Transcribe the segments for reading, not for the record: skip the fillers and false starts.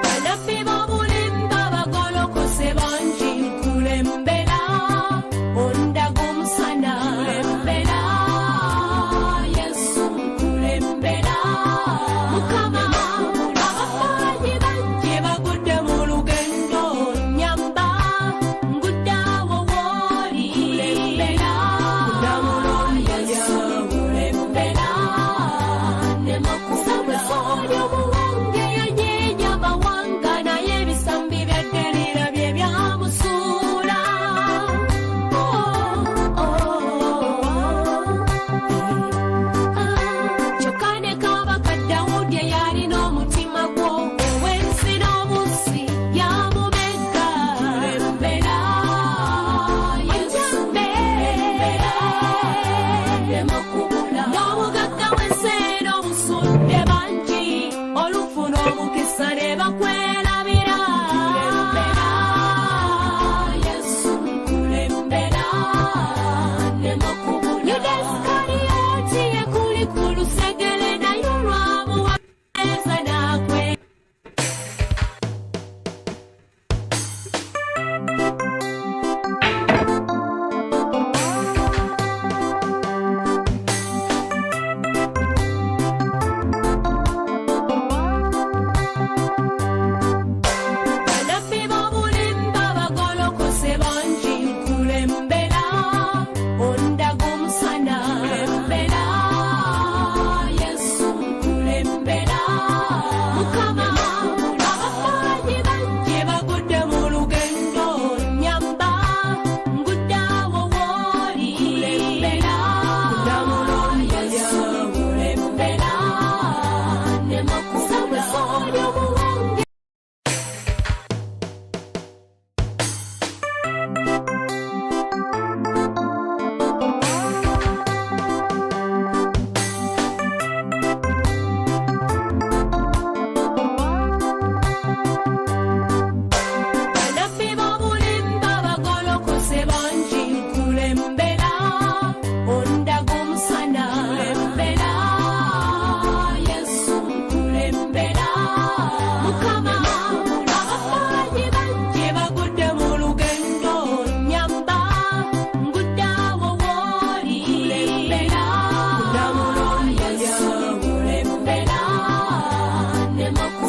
Bannabbi b'obulimba bagolokose bangi. Nkulembera, ondaga omusana. Nkulembera, Yesu, nkulembera. Mukama, abafaanyi bangi bagudde mu lugendo. Nyamba, ngudde awo w'oli. Nkulembera, Yesu, nkulembera. Samusoni omuwange yanyeenya amawanga, naye ebisambi bya Derira bye byamusuula. Oh, oh, ah. Kyokka ne Kabaka Dawudi eyalina omutima gwo ow'ensi n'obusi yamumegga. Kulembera, Yesu, kulembera. N'obugagga bw'ensi eno obusudde bangi, olufuna omukisa ne bakwerabira. Kulembera, Yesu, nkulembera. Yuda Isikaliyoti yekuli ku lusegere, naye olwamuweereza n'akwe. Bannabbi b'obulimba bagolokose bangi. Nkulembera, ondaga omusana. Nkulembera, Yesu, nkulembera. Mukama, abafaanyi bangi bagudde mu lugendo. Nyamba, ngudde awo w'oli. Nkulembera, Yesu, nkulembera. Samusoni omuwange. Bannabbi b'obulimba bagolokose bangi. Nkulembera, ondaga omusana. Nkulembera, Yesu, nkulembera. Mukama, abafaanyi bangi bagudde mu lugendo. Nyamba, ngudde awo w'oli. Nkulembera, Yesu, nkulembera.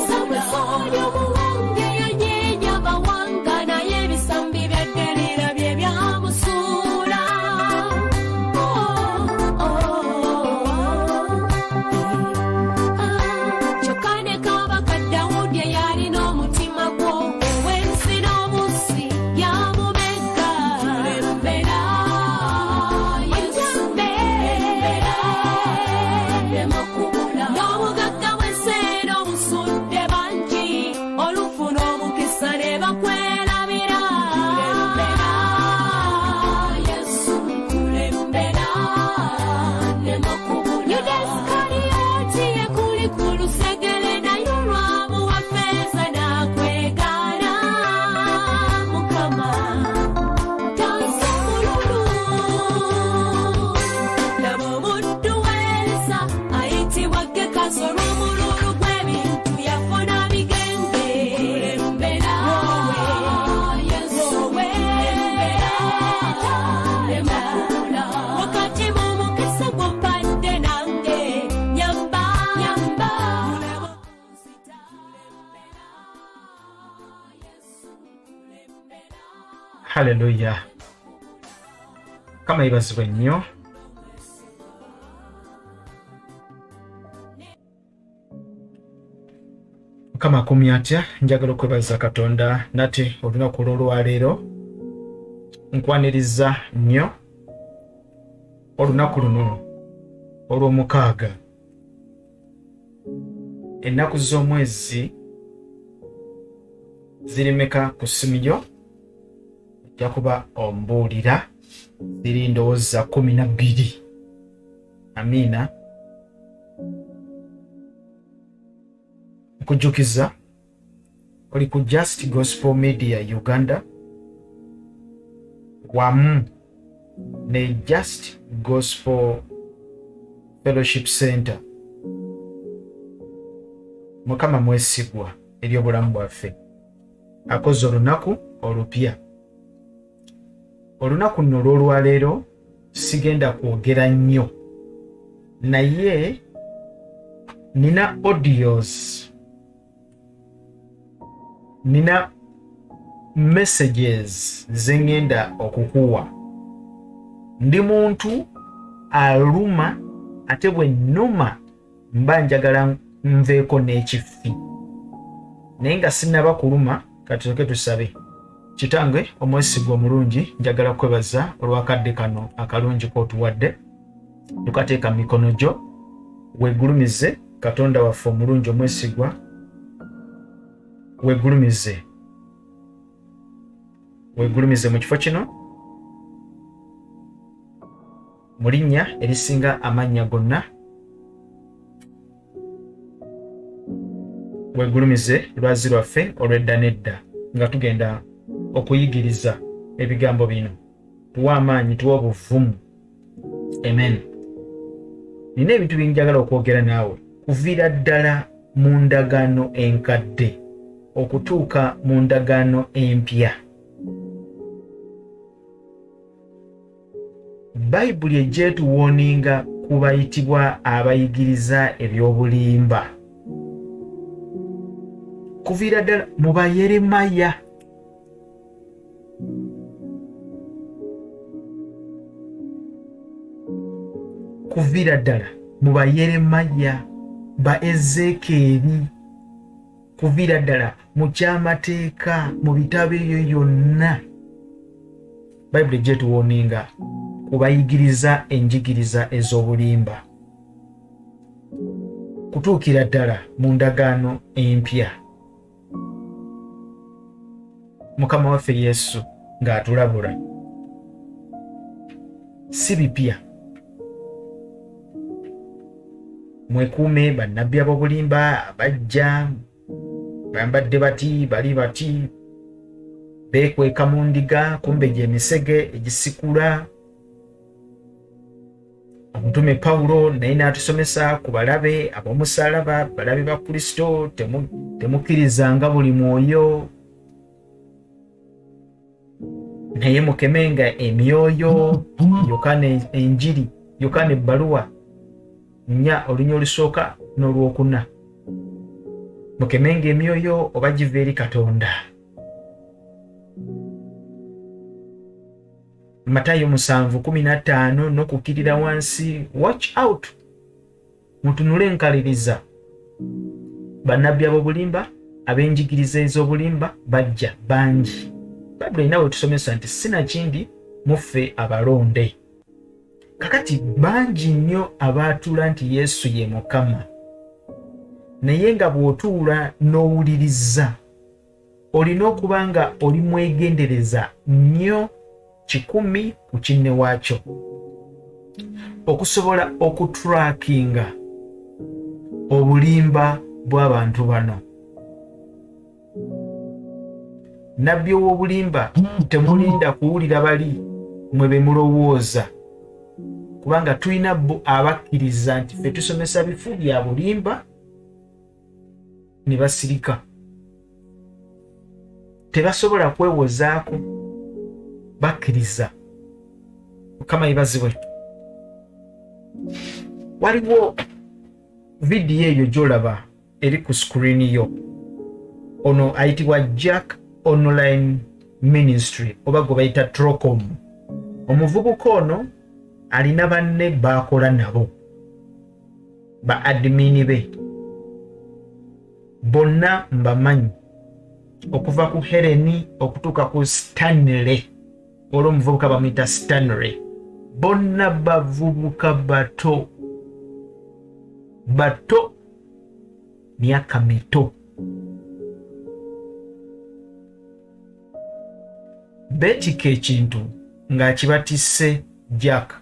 Samusoni omuwange yanyeenya amawanga, naye ebisambi bya Derira bye byamusuula. Oh, oh, ah. Kyokka ne Kabaka Dawudi eyalina omutima gwo ow'ensi n'obusi yamumegga. Kulembera, Yesu, kulembera. N'obugagga bw'ensi eno obusudde bangi, olufuna omukisa ne bakwerabira. Kulembera, Yesu, nkulembera. Yuda Isikaliyoti yekuli ku lusegere, naye olwamuwa ffeeza n'akwegaana. Mukama, taasa omululu. Laba omuddu w'Erisa ayitibwa Gekazi, olw'omululu gw'ebintu yafuna bigenge. Kulembera, Yesu, kulembera. Wakati mu mukisa gw'ompadde nange nyamba, nyamba. Haleluya, Mukama yebazibwe nnyo. Mukama. Mukama akumye atya? Njagala okwebaza Katonda nate olunaku olw'olwaleero. Nkwaniriza nnyo olunaku luno olw'omukaaga, ennaku z'omwezi ziri meka ku ssimu yo? Ojja kuba ombuulira. Ziri ndowooza 12. Amiina. Nkujjukiza oli ku Just Gospel Media Uganda wamu ne Just Gospel Fellowship Center. Mukama mwesigwa eri obulamu bwaffe, akoze olunaku olupya. Olunaku nno olw'olwaleero sigenda kwogera nnyo, naye nina audios, nina messages zengenda okukuwa. Ndi muntu aluma, ate bwe nnuma mba njagala nveeko n'ekiffi, naye nga sinnaba kuluma. Katusoke tusabe. Kitange omwesigwa omulungi, njagala kwebaza olw'akadde kano akalungi k'otuwadde. Tukateeka mu mikono gyo, weegulumize Katonda waffe omulungi omwesigwa, weegulumize, weegulumize mu kifo kino, mu linnya erisinga amannya gonna. Weegulumize lwazi lwaffe olw'edda n'edda, nga tugenda okuyigiriza ebigambo bino. Tuwe amaanyi, tuwe obuvumu. Amen. Nina ebintu byenjagala okwogera naawe kuviira ddala mu ndagaano enkadde okutuuka mu ndagaano empya. Bayibuli ejja etuwooninga ku bayitibwa abayigiriza eby'obulimba kuviira ddala mu Bayeremaya. Kuviira ddala mu Bayeremaya, ba Ezeekeeri, kuviira ddala mu kyamateeka, mu bitabo ebyo yonna, Bayibuli ejja etuwooninga kubayigiriza enjigiriza ez'obulimba kutuukira ddala mu ndagaano empya. Mukama waffe Yesu ng'atulabula, si bipya. Mwekuume bannabbi ab'obulimba abajja bambadde bati, bali bati, beekweka mu ndiga, kumbe gy'emisege egisikula. Omutume Pawulo naye n'atusomesa ku balabe ab'omusaalaba, balabe ba Kristo. Temukkirizanga buli mwoyo, naye mukemenga emyoyo. Yokaana enjiri, Yokaana ebbaluwa 4 olunya olusooka n'olwokuna, mukemenga emyoyo oba giva eri Katonda. Matayo 7:15 n'okukkirira wansi, watch out, mutunule enkaliriza, bannabbi ab'obulimba, ab'enjigiriza ez'obulimba bajja bangi. Bayibuli erina wetusomesa nti sinakindi muffe abalonde. Kakati bangi nnyo abaatuula nti Yesu ye Mukama, naye nga bw'otuula n'owuliriza olina okuba nga oli mwegendereza nnyo 100 ku kinne waakyo okusobola okutrackinga obulimba bw'abantu bano. Nabbi ow'obulimba temulinda kuwulira bali mwe be mulowooza, kubanga tulina bo abakkiriza nti ffe tusomesa bifu bya bulimba ne basirika, tebasobola kwewozaako, bakkiriza. Mukama yebazibwe. Waliwo vidiyo eyo gy'olaba eri ku screen yo. Ono ayitibwa Jack Online Ministry oba gwe bayita Trocom. Omuvubuka ono alina banne baakola nabo, ba admin be. Bonna mbamanyi okuva ku Heleni okutuuka ku Stanley, olwo omuvubuka bamuyita Stanley. Bonna bavubuka bato bato, myaka mito. Beetikka ekintu ng'akibatisse Jack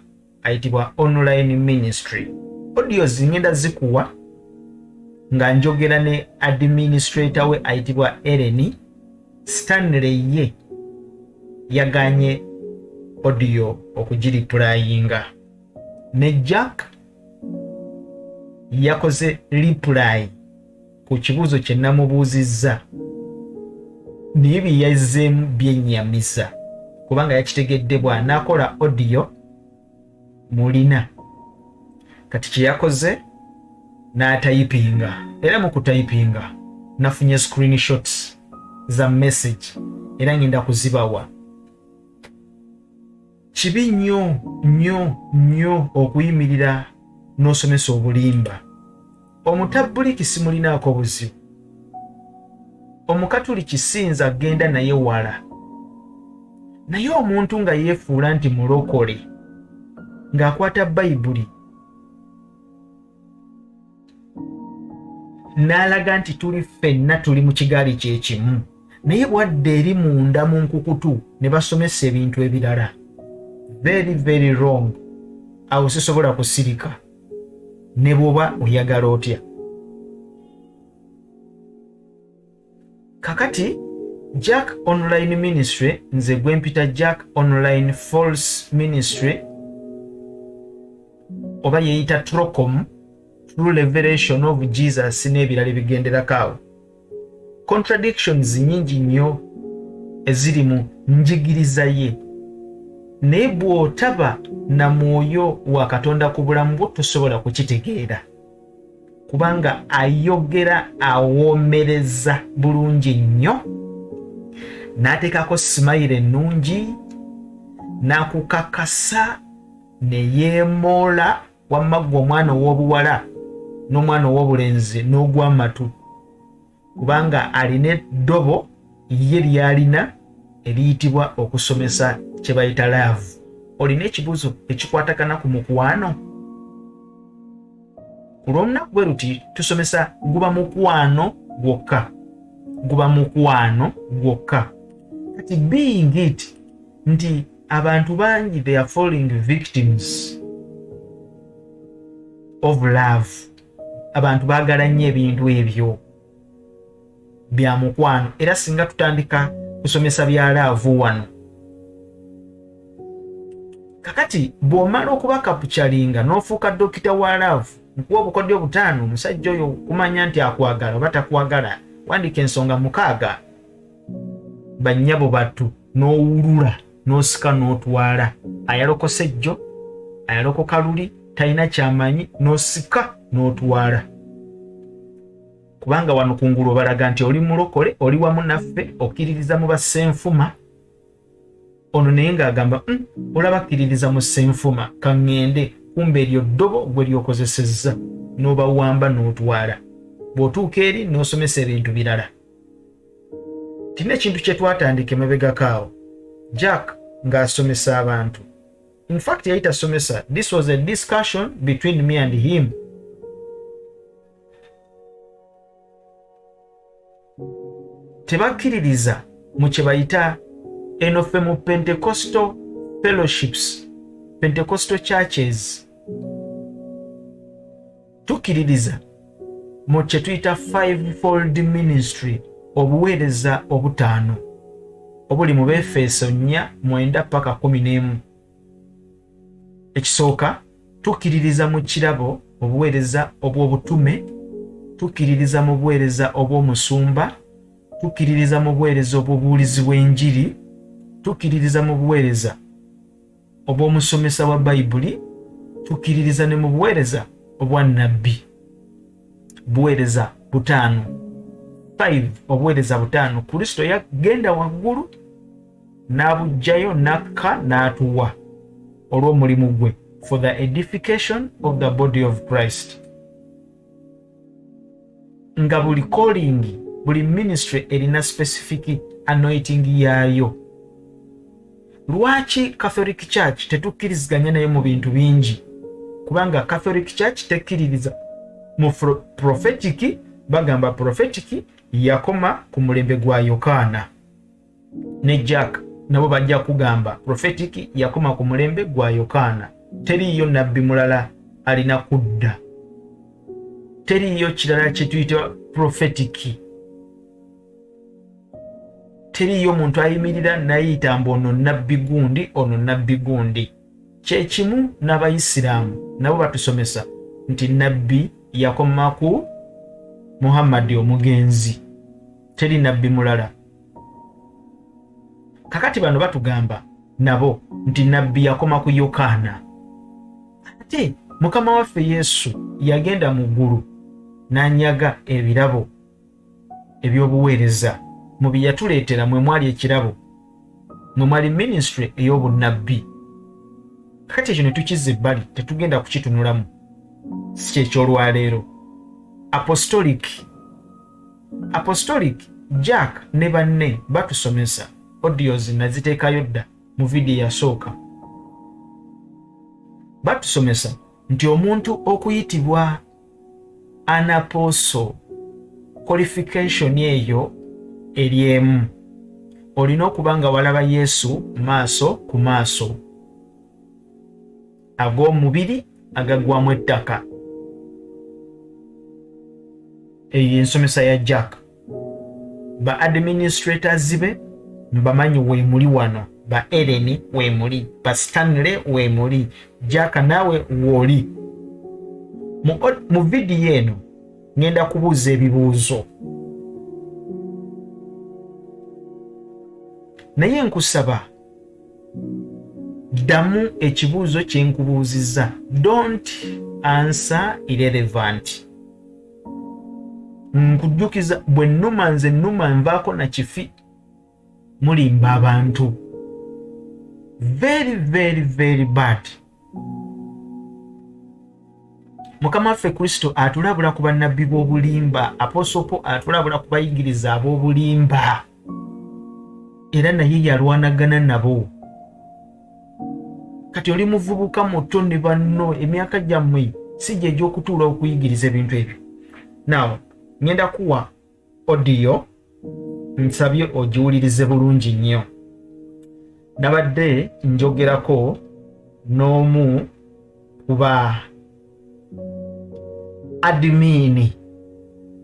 ayitibwa online ministry. Audios ngenda zikuwa nga njogera ne administrator we ayitibwa Ellen Stanley. Ye yaganye audio okugiripurayinga, ne Jack yakoze reply ku kibuuzo kye namubuuzizza, naye bye yazzeemu byennyamiza kubanga yakitegedde bw'anaakola audio mulina. Kati kye yakoze n'atayipinga, era mu kutayipinga nafunye screenshots za message era ngenda kuzibawa. Kibi nnyo nnyo nnyo okuyimirira n'osomesa obulimba. Omutabbuliki simulinaako buzibu, omukatuliki siyinza genda naye wala, naye omuntu nga yeefuula nti mulokole ng'akwata Bayibuli n'alaga nti tuli ffenna tuli mu kigaali kye kimu, naye bwadda eri munda mu nkukutu ne basomesa ebintu ebirala, very very wrong. Awo sisobola kusirika ne bw'oba oyagala otya. Kakati Jack Online Ministry, nze gwempita Jack Online False Ministry, oba yeyita Trocom, True Revelation of Jesus, n'ebirala ebigenderako awo. Contradictions nyingi nnyo eziri mu njigiriza ye, naye bw'otaba na mwoyo wa Katonda ku bulamu bwo tosobola kukitegeera, kubanga ayogera awoomereza bulungi nnyo, n'ateekako simayiro ennungi, n'akukakasa ne yeemoola. Wamma ggwe omwana ow'obuwala n'omwana ow'obulenzi n'ogw'amatu, kubanga alina eddobo ye ly'alina eriyitibwa okusomesa kye bayita laavu. Olina ekibuuzo ekikwatagana ku mukwano? Ku lw'olunaku bwe luti tusomesa guba mukwano gwokka, guba mukwano gwokka. Kati being it nti abantu bangi they are falling victims of love, abantu baagala nnyo ebintu ebyo bya mukwano, era singa tutandika kusomesa bya laavu wano. Kakati bw'omala okuba kapucalinga n'ofuuka dokita wa laavu, nkuwa obukodyo butaano omusajja oyo okumanya nti akwagala oba takwagala. Wandika ensonga 6, bannyabo battu, n'owulula n'osika n'otwala. Ayalokose jjo, ayalokoka luli, talina kyamanyi, n'osika n'otwala, kubanga wano kungulu obalaga nti oli mulokole, oli wamu naffe, okkiririza mu bassenfuma. Ono naye ng'agamba, olaba akkiririza mu ssenfuma, kaŋŋende. Kumba eryo ddobo gwe lyokozesezza n'obawamba n'otwala. Bw'otuuka eri n'osomesa ebintu birala. Tulina ekintu kye twatandika emabegako awo, Jack ng'asomesa abantu. In fact yali tasomesa, this was a discussion between me and him. Tebakkiririza mu kye bayita eno ffe mu Pentecostal fellowships, Pentecostal churches, tukkiririza mu kye tuyita fivefold ministry, obuweereza obutaano obuli mu Befeeso 4 9 paka 11. Ekisooka, tukkiririza mu kirabo obuweereza obw'obutume, tukkiririza mu buweereza obw'omusumba, tukkiririza mu buweereza obw'obuwulizi bw'enjiri, tukkiririza mu buweereza obw'omusomesa wa Bayibuli, tukkiririza ne mu buweereza obwa nnabbi. Buweereza butaano, 5, obuweereza butaano. Kristo yagenda waggulu n'abuggyayo n'akka n'atuwa olw'omulimu gwe, for the edification of the body of Christ. Nga buli calling, buli ministry erina specific anointing yaayo. Lwaki Catholic Church tetukkiriziganya naye mu bintu bingi? Kubanga Catholic Church tekkiririza mu prophetic. Bagamba prophetic yakoma ku mulembe gwa Yokaana. Ne Jack nabo bajja kugamba prophetic yakoma ku mulembe gwa Yokaana, teriiyo nabbi mulala alina kudda, teriiyo kirala kyetuyita prophetic, teriiyo muntu ayimirira nayiyita mbu ono nabbi gundi, ono nabbi gundi. Kyekimu n'Abayisiraamu, nabo batusomesa nti nabbi yakoma ku Muhammadi omugenzi, teri nabbi mulala. Kakati bano batugamba nabo nti nabbi yakoma ku Yokaana, ate Mukama waffe Yesu yagenda mu ggulu n'anyaga ebirabo eby'obuweereza. Mu bye yatuleetera mwe mwali ekirabo, mwe mwali minisitule ey'obunnabbi. Kakati ekyo ne tukizza ebbali, tetugenda kukitunulamu, si kyekyolwaleero. Apostolic Jack ne banne batusomesa, audios naziteekayo dda mu vidiyo eyasooka, batusomesa nti omuntu okuyitibwa an apostle, qualification eyo eri emu: olina okuba nga walaba Yesu maaso ku maaso ag'omubiri agaggwamu ettaka. Eyo ensomesa ya Jack. Ba administrators be mbamanyi, weemuli wano, ba Ellen weemuli, ba Stanley weemuli, Jack naawe wooli. Mu vidiyo eno ngenda kubuuza ebibuuzo, naye nkusaba ddamu ekibuuzo kye nkubuuzizza. Don't answer irrelevant. Nkujjukiza, bwe nnuma nze nnuma nvaako na kifi. Mulimba abantu, very very very bad. Mukama waffe Kristo atulabula ku bannabbi b'obulimba, aposopo atulabula ku bayigiriza ab'obulimba, era naye yalwanagana nabo. Kati oli muvubuka muto ne banno, emyaka gyammwe si gye egy'okutuula okuyigiriza ebintu ebyo. Now ngenda kuwa audio, nsabye ogiwulirize bulungi nnyo. Nabadde njogerako n'omu ku ba admin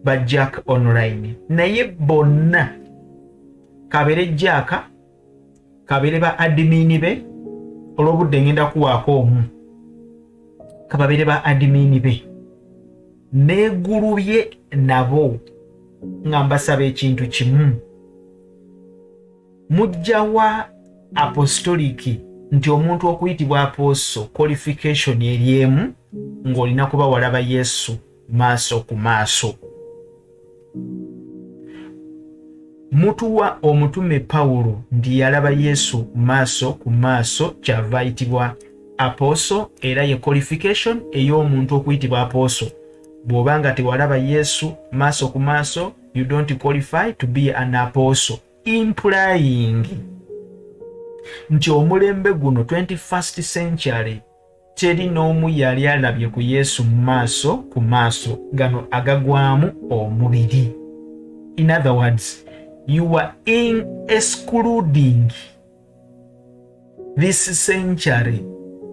ba Jack Online, naye bonna, kabere Jack, kabere ba admin be, olw'obudde ngenda kuwaako omu, kababeere ba admin be, neegulubye nabo nga mbasaba ekintu kimu: mujjawa apostolic nti omuntu okuyitibwa apostle qualification eri emu, ng'olina kuba walaba Yesu maaso ku maaso? Mutuwa omutume Pawulo nti yalaba Yesu maaso ku maaso, kyava ayitibwa apostle, era ye qualification ey'omuntu okuyitibwa apostle. Bw'oba nga tewalaba Yesu maaso ku maaso, you don't qualify to be an apostle, implying nti omulembe guno, 21st century, teri n'omu yali alabye ku Yesu maaso ku maaso gano agagwamu omubiri. In other words, you are in excluding this century,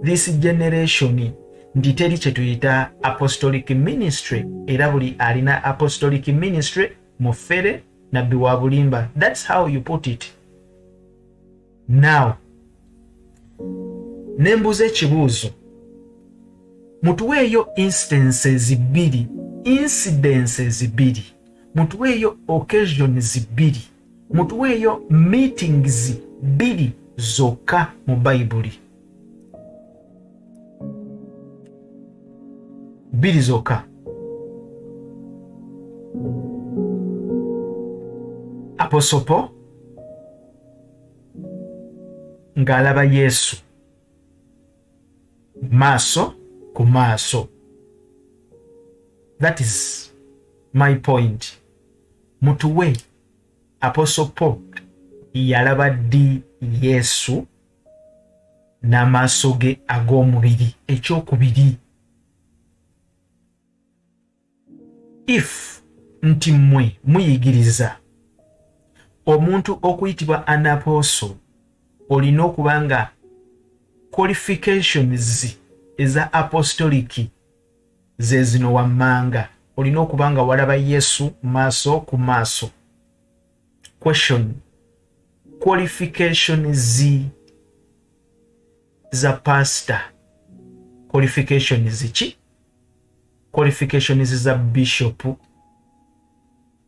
this generation, nti teri kye tuyita apostolic ministry, era buli alina apostolic ministry mufere, nabbi wa bulimba. That's how you put it. Now nembuuza ekibuuzo: mutuweeyo instances bbiri, incidences bbiri, mutuweeyo occasions bbiri, mutuweeyo meetings bbiri zokka mu Bayibuli, bbiri zokka, apostle ng'alaba Yesu maaso ku maaso. That is My point, mutuwe Apostle Paul yalaba ddi Yesu n'amaaso ge ag'omubiri? Ekyokubiri, if nti mmwe muyigiriza omuntu okuyitibwa an apostle olina okuba nga qualifications eza apostolic ze zino wammanga, olina okuba nga walaba Yesu maaso ku maaso. Question, qualifications za pastor, qualifications ki? Qualifications za bishop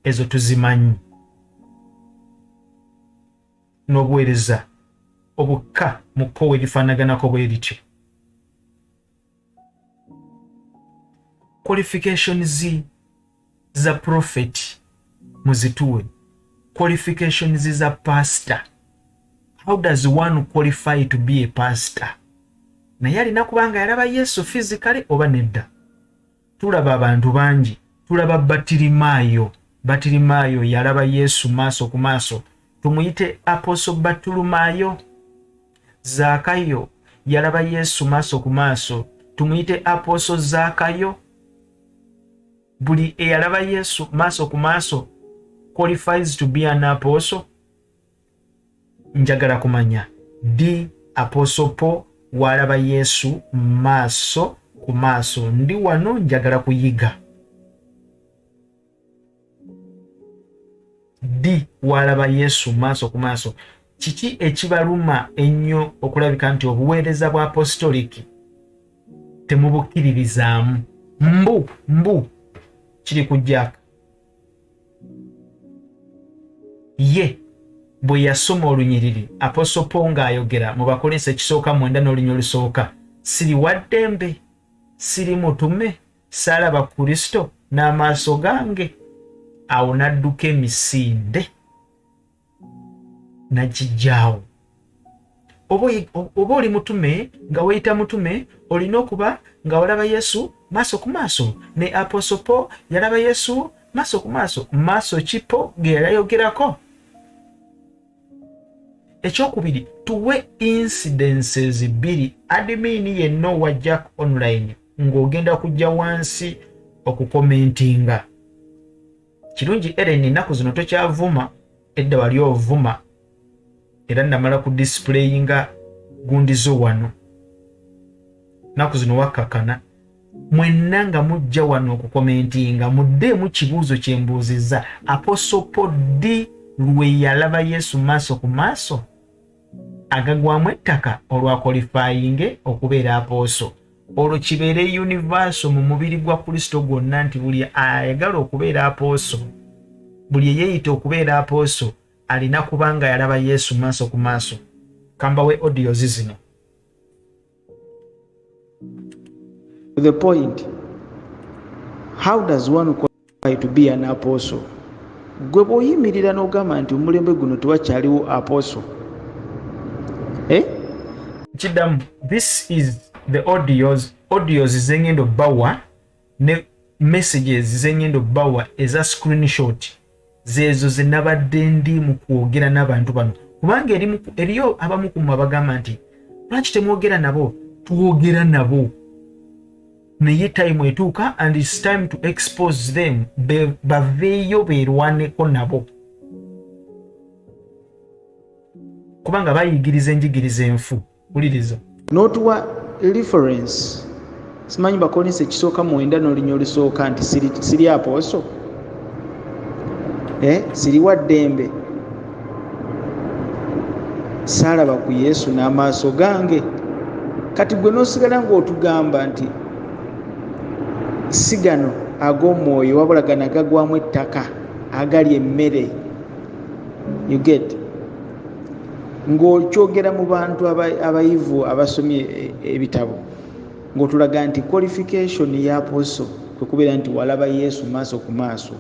ezo tuzimanyi, n'obuweereza obukka mu kkowe erifaanaganako bwe lityo. Qualifications za prophet muzituwe, qualifications za pastor. How does one qualify to be a pastor? Naye alina kubanga yalaba Yesu physically oba nedda? Tulaba abantu bangi, tulaba Batirimaayo. Batirimaayo yalaba Yesu maaso ku maaso, tumuyite Apostle Batulumaayo. Zaakayo yalaba Yesu maaso ku maaso, tumuyite Apostle Zaakayo. Buli eyalaba Yesu maaso ku maaso qualifies to be an apostle. Njagala kumanya ddi Apostle Paul walaba Yesu maaso ku maaso. Ndi wano njagala kuyiga ddi walaba Yesu maaso ku maaso. Kiki ekibaluma ennyo okulabika nti obuweereza bwa apostolic temubukkiririzaamu? Mbu mbu kiri ku Jack. Ye bwe yasoma olunyiriri Apostle Paul ng'ayogera mu Bakolinso ekisooka 9 n'oluny olusooka, siri wa ddembe, siri mutume, saalaba Kristo n'amaaso gange. Awo n'adduka emisinde n'agijjaawo. Oba oli mutume nga weeyita mutume, olina okuba nga walaba Yesu maaso ku maaso. Ne Apostle Paul yalaba Yesu maaso ku maaso. Maaso ki Paul ge yali ayogerako? Ekyokubiri, tuwe incidences bbiri. Admin yenna owa Jack Online ng'ogenda kujja wansi okukomentinga. Kirungi Ellen, ennaku zino tokyavuma, edda wali ovuma, era namala ku displayinga gundizo wano. Nnaku zino wakkakana. Mwenna nga mujja wano okukomentinga, muddeemu kibuuzo kye mbuuzizza. Apostle Paul ddi lwe yalaba Yesu maaso ku maaso agagwamu ettaka olwakolifayinge okubeera apooso? Olwo kibeere universal mu mubiri gwa Kristo gwonna nti buli ayagala okubeera apooso, buli eyeeyita okubeera apooso alina kuba nga yalaba Yesu maaso ku maaso. Kambawe audios zino. To the point, how does one qualify to be an apostle? Gwe bw'oyimirira n'ogamba nti omulembe guno tewakyaliwo apostle. Kiddamu, this is the audios, audios zengenda obbawa ne messages zengenda obbawa eza screenshot zeezo ze nabadde ndi mu kwogera n'abantu bano, kubanga eriyo abamu ku mmwe abagamba nti lwaki temwogera nabo? Twogera nabo, naye time etuuka and it's time to expose them, baveeyo beerwaneko nabo, kubanga bayigiriza enjigiriza enfu. Wuliriza. N'otuwa reference, simanyi Bakolinso ekisooka 9 n'olunya olusooka nti siri apooso, siri wa ddembe, saalaba ku Yesu n'amaaso gange. Kati gwe n'osigala ng'otugamba nti si gano ag'omwoyo wabula gano agagwamu ettaka agali emmere. You get? Ng'okyogera mu bantu abayivu abasomye ebitabo, ng'otulaga nti qualification ya apostle kwe kubeera nti walaba Yesu maaso ku maaso.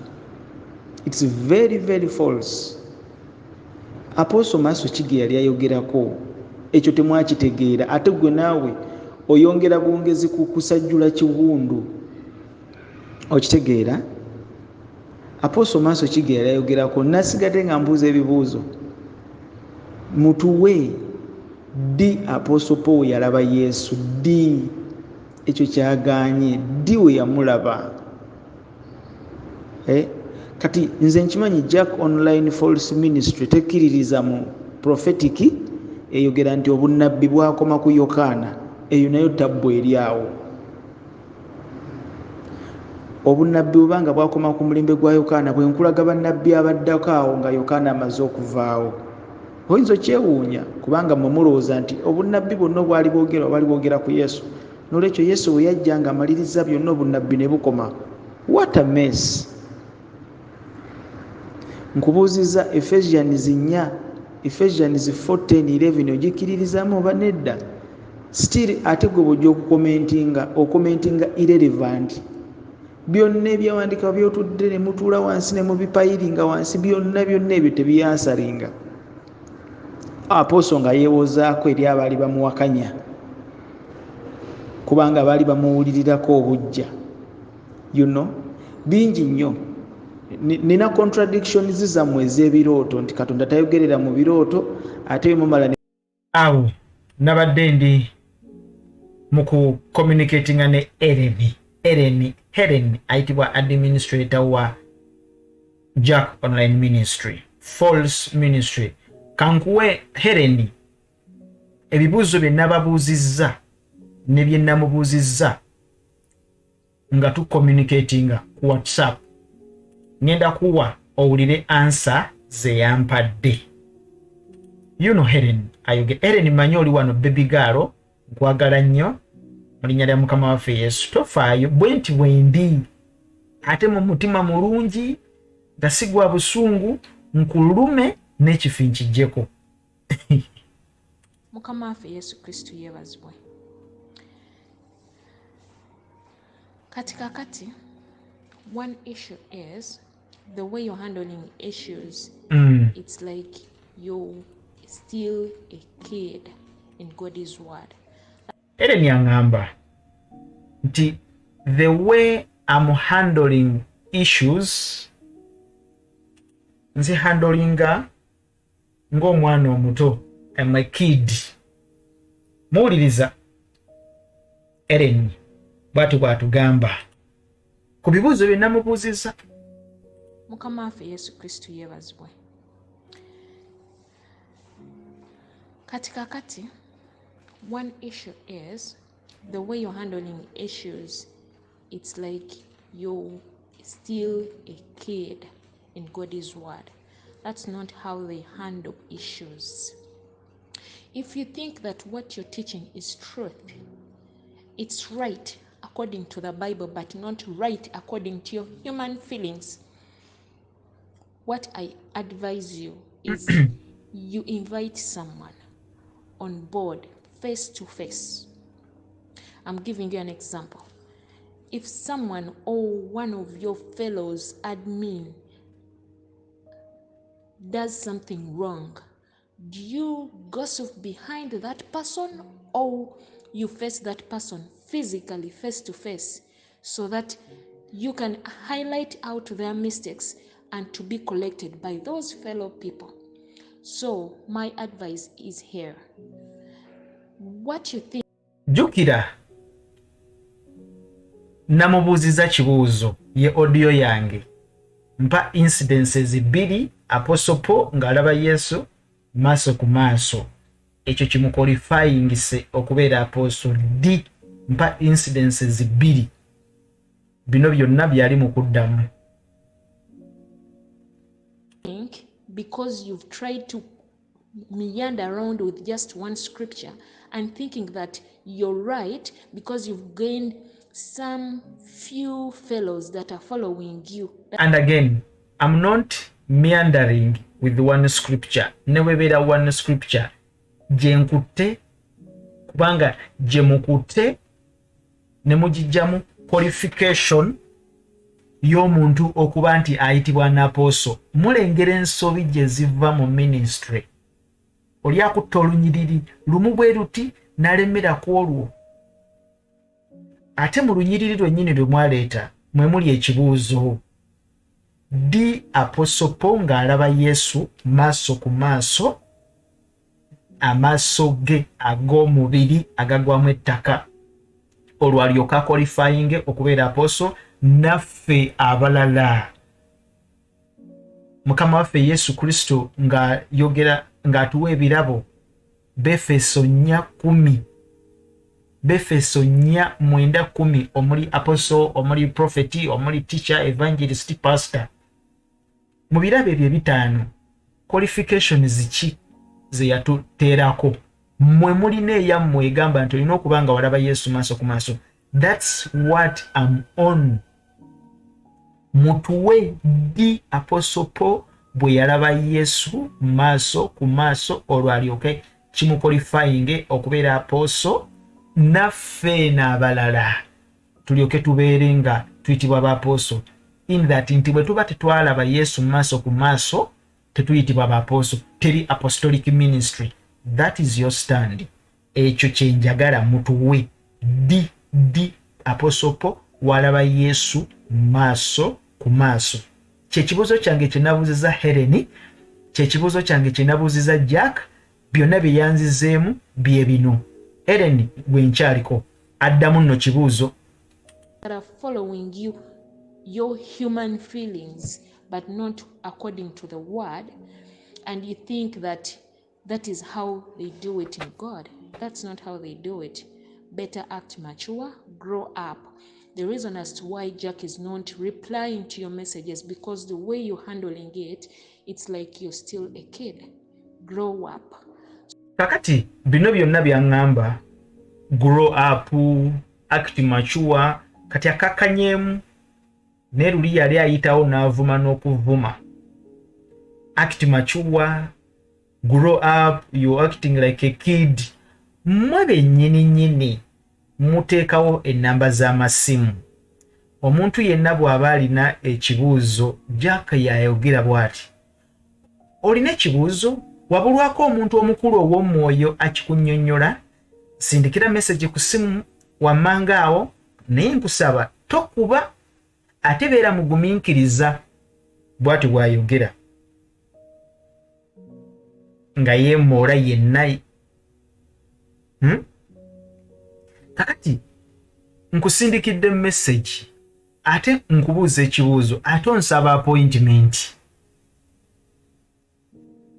It's very very false. Apostle maaso ki ge yali ayogerako? Ekyo temwakitegeera. Ate gwe naawe oyongera bwongezi ku kusajjula kiwundu. Okitegeera? Apostle maaso ki ge yali ayogerako? Nasigadde nga mbuuza ebibuuzo. Mutuwe ddi Apostle Paul yalaba Yesu? Ddi? Ekyo kyagaanye. Ddi we yamulaba? Eh? Kati nze nkimanyi Jack Online False Ministry tekkiririza mu prophetic, eyogera nti obunnabbi bwakoma ku Yokaana. Eyo nayo tabbu eri awo. Obunnabbi bwebanga bwakoma ku mulembe gwa Yokaana, bwe nkulaga bannabbi abaddako awo nga Yokaana amaze okuvaawo, oyinza okyewuunya, kubanga mmwe mulowooza nti obunnabbi bwonna obwali bwogera obali bwogera ku Yesu. Nolwekyo Yesu bwe yajja nga amaliriza byonna, obunnabbi ne bukoma. What a mess! Nkubuuzizza Ephesians 4, Ephesians 4:10-11, ogikkiririzaamu oba nedda? Still ate gwe bw'ojja okukomentinga, okomentinga irrelevant. Byonna ebyawandiikibwa by'otudde ne mutuula wansi ne mubipayiringa wansi, byonna byonna ebyo tebiyansaringa. Apostle nga yeewozaako eri abaali bamuwakanya, kubanga baali bamuwulirirako obujja. Bingi nnyo. Nina contradictions zammwe ez'ebirooto nti Katonda tayogerera mu birooto, ate bwe mumala. Awo nabadde ndi mu ku communicatinga ne Ellen, Ellen, Helen ayitibwa administrator wa Jack Online Ministry, false ministry. Kankuwe Helen ebibuuzo bye nababuuzizza ne bye namubuuzizza nga tucommunicatinga ku WhatsApp. Ngenda kuwa owulire answer ze yampadde. Helen ayoge. Helen, manyi oli wano, baby girl, nkwagala nnyo mu linnya lya Mukama waffe Yesu. Tofaayo, bwe nti bwendi, ate mu mutima mulungi nga si gwa busungu, nkulume n'ekifi nkijjeko. Mukama waffe Yesu Kristu yeebazibwe. Kati kakati, one issue is the way you're handling issues. It's like you're still a kid in God's word. Eren yaŋŋamba nti the way I'm handling issues, nzi handlinga ng'omwana omuto. I'm a kid. Muwuliriza Eren bw'ati bw'atugamba ku bibuuzo bye namubuuzizza. Mukama waffe Yesu Kristu yeebazibwe. Kati kakati, one issue is the way you're handling issues. It's like you're still a kid in God's word. That's not how they handle issues. If you think that what you're teaching is truth, it's right according to the Bible, but not right according to your human feelings, what I advise you is you invite someone on board face to face. I'm giving you an example. If someone or one of your fellows admin does something wrong, do you gossip behind that person or you face that person physically, face to face, so that you can highlight out their mistakes and to be collected by those fellow people? So my advice is here. What you think Jjukira namubuuziza kibuuzo, ye audio yange, mpa incidences bbiri Apostle Paul ng'alaba Yesu maaso ku maaso, ekyo kimuqualifyingise okubeera apostle. D mpa incidences bbiri. Bino byonna byali mu kuddamu. Think because you've tried to meander around with just one scripture and thinking that you're right because you've gained some few fellows that are following you. And again, I'm not meandering with one scripture. Ne webeera one scripture gye nkutte, kubanga gye mukutte ne mugijjamu qualification y'omuntu okuba nti ayitibwa an apostle. Mulengera ensobi gye ziva mu ministry. Oli akutta olunyiriri lumu bwe luti n'alemera ku olwo, ate mu lunyiriri lwennyini lwe mwaleeta mwe muli ekibuuzo. Ddi Apostle Paul ng'alaba Yesu maaso ku maaso, amaaso ge ag'omubiri agagwamu ettaka, olwo alyoke aqualifyinge okubeera apostle naffe abalala? Mukama waffe Yesu Kristo ng'ayogera ng'atuwa ebirabo, Befeso 4:10, Befeso 4:9:10, omuli apostle, omuli prophet, omuli teacher, evangelist, pastor. Mu birabo ebyo ebitaano, qualifications ki ze yatuteerako? Mmwe mulina eyammwe egamba nti olina okuba nga walaba Yesu maaso ku maaso. That's what am on. Mutuwe ddi Apostle Paul bwe yalaba Yesu maaso ku maaso, olwo alyoke kimuqualifyinge okubeera apostle, naffe n'abalala tulyoke tubeere nga tuyitibwa ba apostle, in that nti bwe tuba tetwalaba Yesu maaso ku maaso, tetuyitibwa ba apostle, teri apostolic ministry? That is your stand. Ekyo kyenjagala mutuwe. Ddi ddi Apostle Paul walaba Yesu maaso ku maaso? Kyekibuuzo kyange kyenabuuziza Helen, kyekibuuzo kyange kyenabuuziza Jack. Byonna bye yanzizeemu bye bino. Helen gwe nkyaliko addamu nno kibuuzo. That are following you, your human feelings, but not according to the word, and you think that that is how they do it in God. That's not how they do it. Better act mature, grow up. The reason as to why Jack is not replying to your messages, because the way you're handling it, it's like you're still a kid. Grow up. Kakati bino byonna byaŋŋamba, grow up, act mature. Kati akakkanyeemu, naye luli yali ayitawo n'avuma n'okuvuma. Act mature, grow up, you acting like a kid. Mmwe bennyini nnyini muteekawo ennamba z'amasimu. Omuntu yenna bw'aba alina ekibuuzo, Jack yayogera bw'ati, olina ekibuuzo, wabulwako omuntu omukulu ow'omwoyo akikunnyonnyola, sindikira message ku simu wammanga awo, naye nkusaba tokuba, ate beera mugumiikiriza. Bw'ati bw'ayogera nga yeemoola yenna, Kakati nkusindikidde message, ate nkubuuza ekibuuzo, ate onsaba appointment,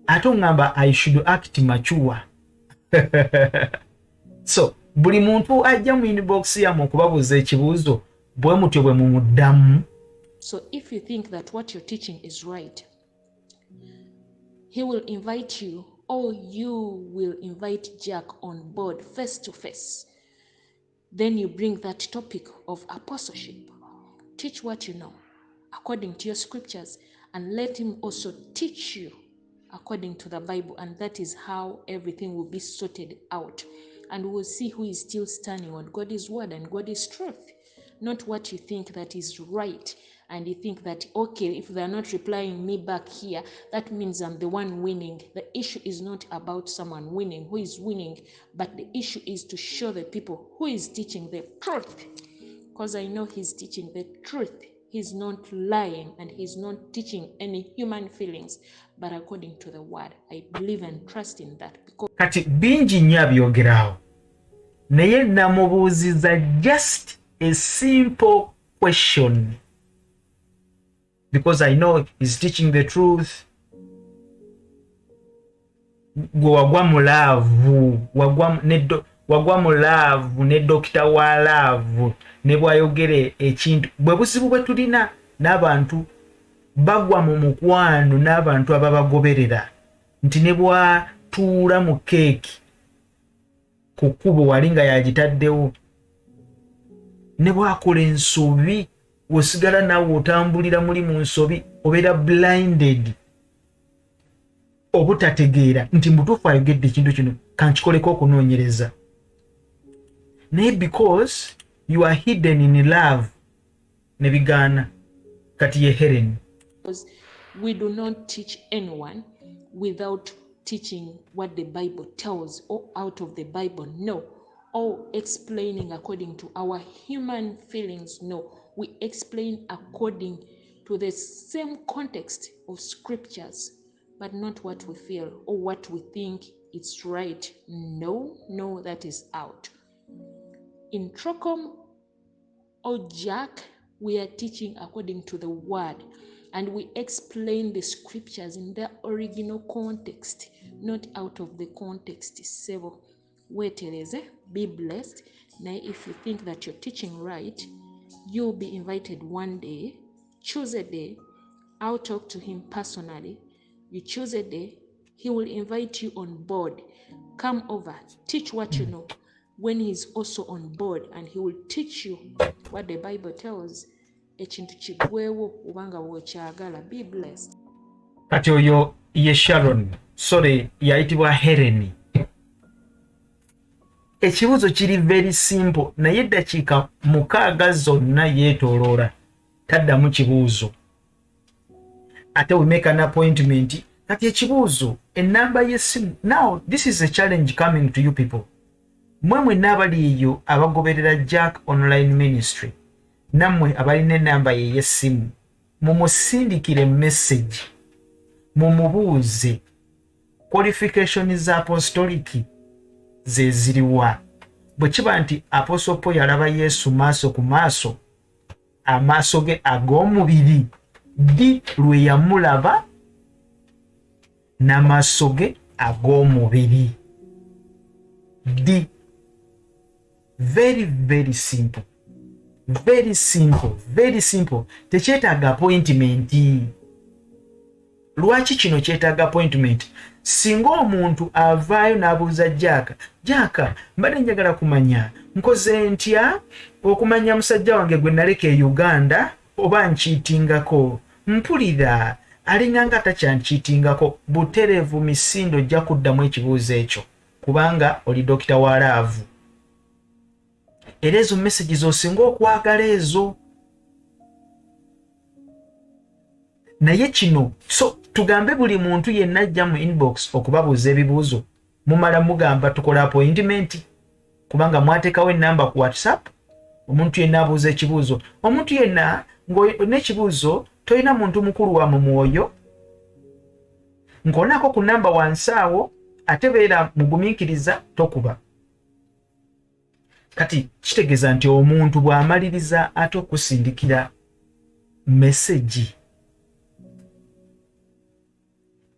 ate oŋŋamba I should act mature. So buli muntu ajja mu inbox yammwe okubabuuza ekibuuzo, bwe mutyo bwe mumuddamu? So if you think that what you're teaching is right, he will invite you or you will invite Jack on board face to face. Then you bring that topic of apostleship. Teach what you know according to your scriptures and let him also teach you according to the Bible. And that is how everything will be sorted out. And we'll see who is still standing on God's word and God's truth, not what you think that is right. And you think that, okay, if they're not replying me back here, that means I'm the one winning. The issue is not about someone winning, who is winning, but the issue is to show the people who is teaching the truth. Because I know he's teaching the truth. He's not lying and he's not teaching any human feelings, but according to the word. I believe and trust in that because Kati bingi nnyo abyogeraawo, naye namubuuziza just a simple question because I know he's teaching the truth. Gwe wagwa mu love, wagwa mu love ne dokita wa love, ne bwayogera ekintu. Bwe buzibu bwe tulina n'abantu bagwa mu mukwano n'abantu ababagoberera, nti ne bwatuula mu keeki ku kkubo wali nga yagitaddewo, ne bwakola ensobi, osigala naawe otambulira muli mu nsobi, obeera blinded obutategeera nti mutuufu ayogedde ekintu kino, kankikoleko okunoonyereza. Naye because you are hidden in love, ne bigaana. Kati ye Helen. We do not teach anyone without teaching what the Bible tells or out of the Bible. No. Or explaining according to our human feelings. No. We explain according to the same context of scriptures, but not what we feel or what we think it's right. No, no, that is out. In Trocom or Jack, we are teaching according to the word, and we explain the scriptures in their original context, not out of the context. Sebo, wetereze, be blessed. Now, if you think that you're teaching right, you'll be invited one day. Choose a day. I'll talk to him personally. You choose a day. He will invite you on board. Come over, teach what you know when he's also on board, and he will teach you what the Bible tells. Ekintu kigwewo obanga bw'okyagala. Be blessed. Kati oyo ye Sharon, sorry, yayitibwa Helen. Ekibuuzo kiri very simple, naye eddakiika 6 zonna yeetooloola taddamu kibuuzo. Ate we make an appointment. Kati ekibuuzo, ennamba y'essimu. Now this is a challenge coming to you people. Mmwe mwenna abali eyo abagoberera Jack Online Ministry, nammwe abalina ennamba ye ey'essimu, mumusindikire message, mumubuuze qualification za apostolic ze ziriwa. Bwe kiba nti Apostle Paul yalaba Yesu maaso ku maaso, amaaso ge ag'omubiri, ddi lwe yamulaba n'amaaso ge ag'omubiri? Ddi? Very very simple, very simple, very simple. Tekyetaaga appointment. Lwaki kino kyetaaga appointment? Singa omuntu avaayo n'abuuza Jack, Jack, mbadde njagala kumanya nkoze ntya okumanya musajja wange gwe naleka e Uganda oba nkiitingako, mpulira alinga nga atakyankiitingako. Butereevu misindo ojja kuddamu ekibuuzo ekyo, kubanga oli dokita wa love. Era ezo message z'osinga okwagala ezo. Naye kino so tugambe buli muntu yenna ajja mu inbox okubabuuza ebibuuzo, mumala mugamba tukola appointment, kubanga mwateekawo ennamba ku WhatsApp. Omuntu yenna abuuza ekibuuzo, omuntu yenna ng'olina ekibuuzo, tolina muntu mukulu wa mu mwoyo, ng'onaako ku namba wansi awo, ate beera mugumiikiriza, tokuba. Kati kitegeeza nti omuntu bw'amaliriza ate okusindikira mesegi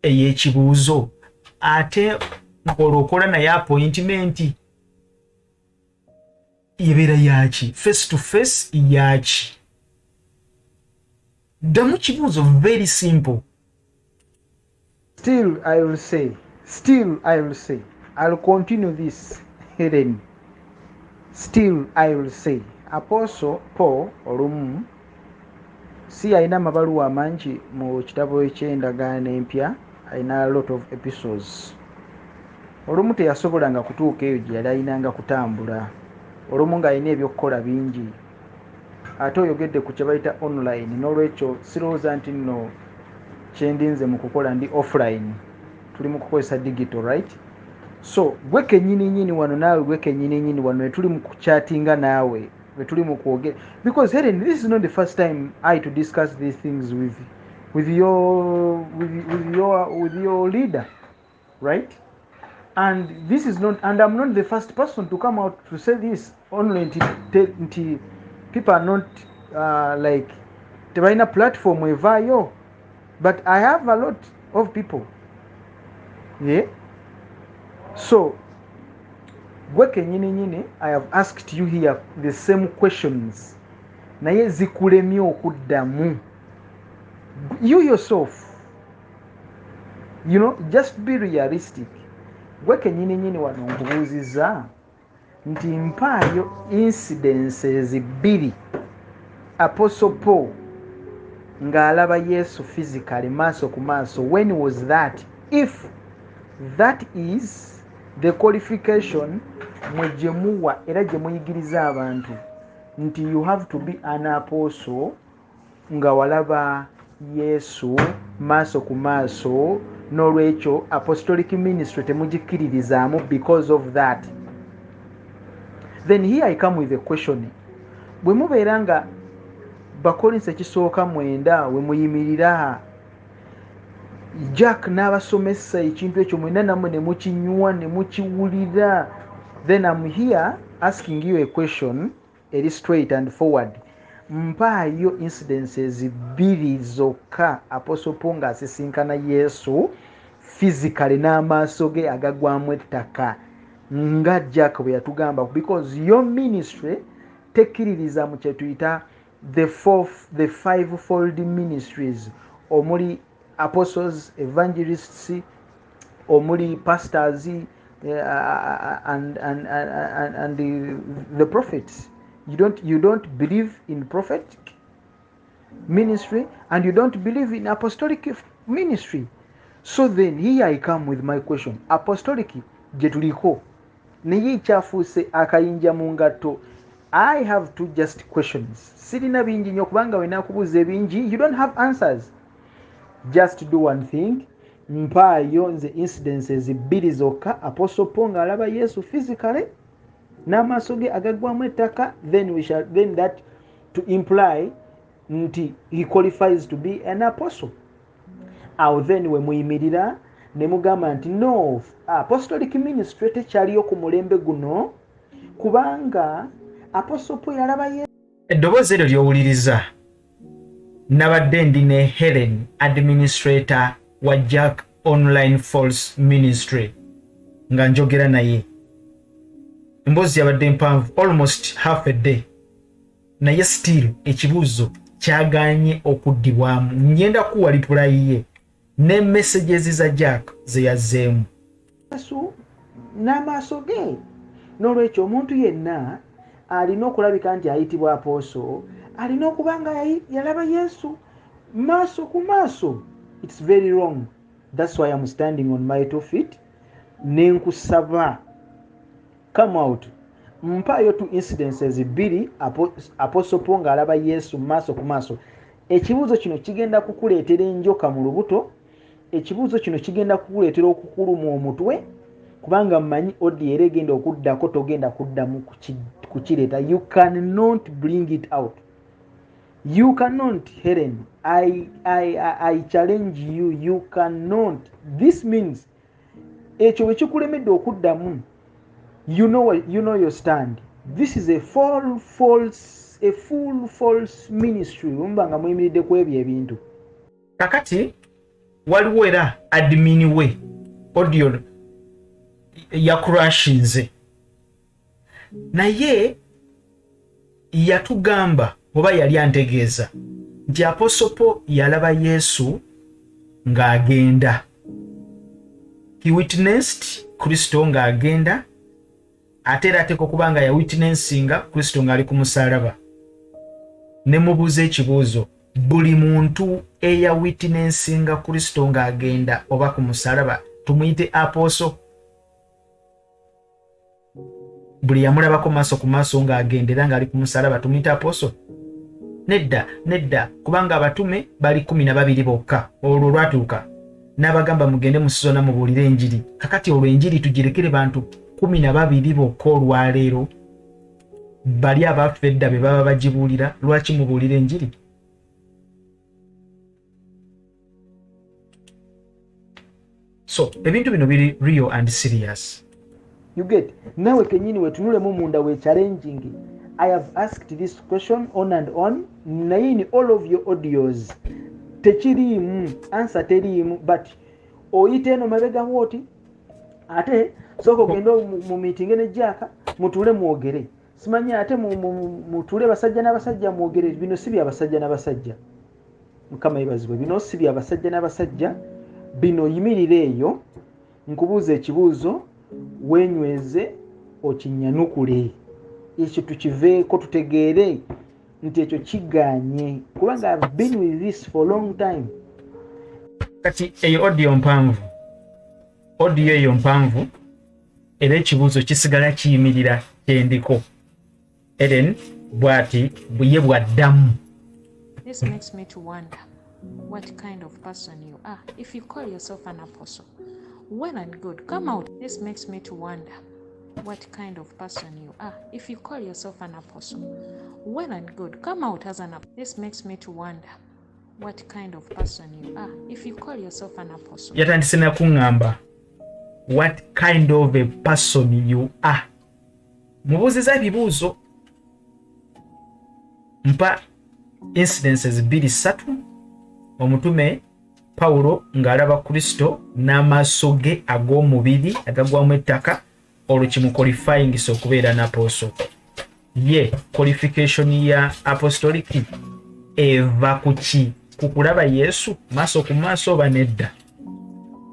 ey'ekibuuzo, ate ng'olwo okola naye appointment ebeera yaki? Face to face yaki? Ddamu kibuuzo, very simple. Still I will say, still I will say, I'll continue this, Helen. Still I will say, Apostle Paul olumu si alina amabaluwa amangi mu kitabo eky'endagaano empya, alina a lot of epistles. Olumu teyasobolanga kutuuka eyo gye yali alinanga kutambula, olumu ng'alina ebyokukola bingi. Ate oyogedde ku kye bayita online, n'olwekyo sirowooza nti nno kyendinze mu kukola ndi offline, tuli mu kukozesa digital, right? So gwe kennyini nnyini wano, naawe gwe kennyini nnyini wano, tuli mu kuchatinga naawe, tuli mu kwogera, because Helen, this is not the first time I to discuss these things with your leader, right? And this is not, and I'm not the first person to come out to say this. Only nti people are not like tebalina platform evaayo, but I have a lot of people, yeah. So gwe kennyini nnyini, I have asked you here the same questions, naye zikulemye okuddamu. You yourself, you know, just be realistic. Gwe kennyini nnyini wano nkubuuzizza nti mpaayo incidences 2 Apostle Paul ng'alaba Yesu physically maaso ku maaso. When was that? If that is the qualification mwe gye muwa era gye muyigiriza abantu nti you have to be an apostle nga walaba Yesu maaso ku maaso, n'olwekyo apostolic ministry temugikkiririzaamu because of that. Then here I come with a question. Bwe mubeera nga Bakolinso ekisooka 9 we muyimirira, Jack n'abasomesa ekintu ekyo mwenna nammwe ne mukinywa ne mukiwulira. Then I'm here asking you a question eri straight and forward. Mpaayo incidences 2 zokka Apostle Paul ng'asisinkana Yesu physically n'amaaso ge agagwamu ettaka nga Jack bwe yatugamba, because your ministry tekkiririza mu kye tuyita the fivefold ministries, omuli apostles, evangelists, omuli pastors, and the prophets. You don't believe in prophetic ministry and you don't believe in apostolic ministry. So then here I come with my question. Apostolic gye tuliko naye ekyafuuse akayinja mu ngatto. I have two just questions. Sirina bingi nnyo kubanga we nakubuuza ebingi you don't have answers. Just do one thing. Mpaayo nze incidences 2 zokka Apostle Paul ng'alaba Yesu physically n'amaaso ge agaggwamu ettaka, then we shall, then that to imply nti he qualifies to be an apostle. Awo then we muyimirira ne mugamba nti no, apostolic ministry tekyaliyo ku mulembe guno kubanga Apostle Paul yalaba Yesu. Eddoboozi eryo ly'owuliriza, nabadde ndi ne Helen, administrator wa Jack Online False Ministry, nga njogera naye. Emboozi yabadde mpanvu, almost half a day, naye still ekibuuzo kyagaanye okuddibwamu. Ngenda kuwa reply ye ne messages za Jack ze yazzeemu. Yesu n'amaaso ge. N'olwekyo omuntu yenna alina okulabika nti ayitibwa apostle alina okuba nga yalaba Yesu maaso ku maaso. It's very wrong. That's why I'm standing on my 2 feet. Nenkusaba come out. Mpaayo 2 incidences 2 Apostle Paul ng'alaba Yesu maaso ku maaso. Ekibuuzo kino kigenda kukuleetera enjoka mu lubuto. Ekibuuzo kino kigenda kukuleetera okukuluma omutwe, kubanga mmanyi audio era egenda okuddako togenda kuddamu kukireeta. You cannot bring it out. You cannot, Helen. I challenge you. You cannot. This means ekyo bwe kikulemedde okuddamu, you know your stand. This is a full false ministry. Muba nga muyimiridde ku ebyo ebintu. Kakati waliwo era admin we audio yakurashinze, naye yatugamba oba yali antegeeza nti Apostle Paul yalaba Yesu ng'agenda. He witnessed Kristo ng'agenda, ate era ateekwa okuba nga yawitnessinga Kristo ng'ali ku musaalaba. Ne mubuuza ekibuuzo, buli muntu eyawitnessinga Kristo ng'agenda oba ku musaalaba tumuyite apostle? Buli yamulabako maaso ku maaso ng'agenda era ng'ali ku musaalaba tumuyite apostle? Nedda, nedda, kubanga abatume bali 12 bokka. Olwo lwatuuka n'abagamba mugende mu sizona mubuulire enjiri. Kakati olwo enjiri tugirekere bantu 12 bokka olwaleero, bali abaffe edda be baba bagibuulira. Lwaki mubuulira enjiri? So ebintu bino biri real and serious. You get? Nawe kenyini wetunulemu munda we challenging. I have asked this question on and on. Naye in all of your audios tekiriimu answer teriimu, but oyita eno mabega bw'oti, ate sooka ogende mu meeting ne Jack mutuule mwogere, simanyi ate mutuule basajja n'abasajja mwogere. Bino si bya basajja n'abasajja. Mukama yeebazibwe. Bino si bya basajja n'abasajja. Bino yimirira eyo nkubuuza ekibuuzo, weenyweze okinyanukule, ekyo tukiveeko tutegeere nti ekyo kigaanye, kubanga I've been with this for a long time. Kati eyo audio mpanvu, audio eyo mpanvu, era ekibuuzo kisigala kiyimirira kyendiko. Ellen bw'ati ye bw'addamu. This makes me to wonder what kind of person you are. If you call yourself an apostle, well and good, come out. This makes me to wonder what kind of person you are. If you call yourself an apostle, Well and good, come out as an This makes me to wonder what kind of person you are. If you call yourself an apostle. Yatandise nakuŋŋamba what kind of a person you are. Mubuuziza ebibuuzo, mpa incidences bbiri ssatu omutume Pawulo ng'alaba Kristo n'amaaso ge ag'omubiri agagwamu ettaka, olwo kimuqualifyingisa okubeera n'apostle. Ye qualification ya apostolic eva ku ki? Ku kulaba Yesu maaso ku maaso oba nedda?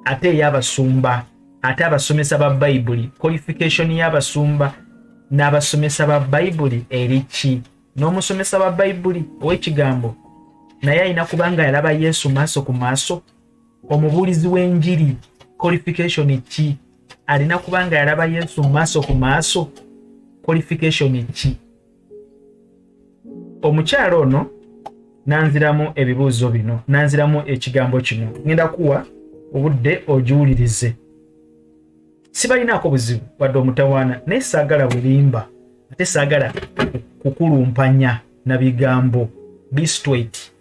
Ate ey'abasumba, ate abasomesa ba Bayibuli, qualification y'abasumba n'abasomesa ba Bayibuli eri ki? N'omusomesa wa Bayibuli ow'ekigambo naye alina kubanga yalaba Yesu maaso ku maaso? Omubuulizi w'enjiri qualification ki? Alina kubanga yalaba Yesu maaso ku maaso? Qualification ki? Omukyalo ono nanziramu ebibuuzo bino, nanziramu ekigambo kino. Ngenda kuwa obudde ogiwulirize. Sibalinaako buzibu wadde omutawaana, naye saagala bulimba, ate saagala kukulumpanya na bigambo. Be straight.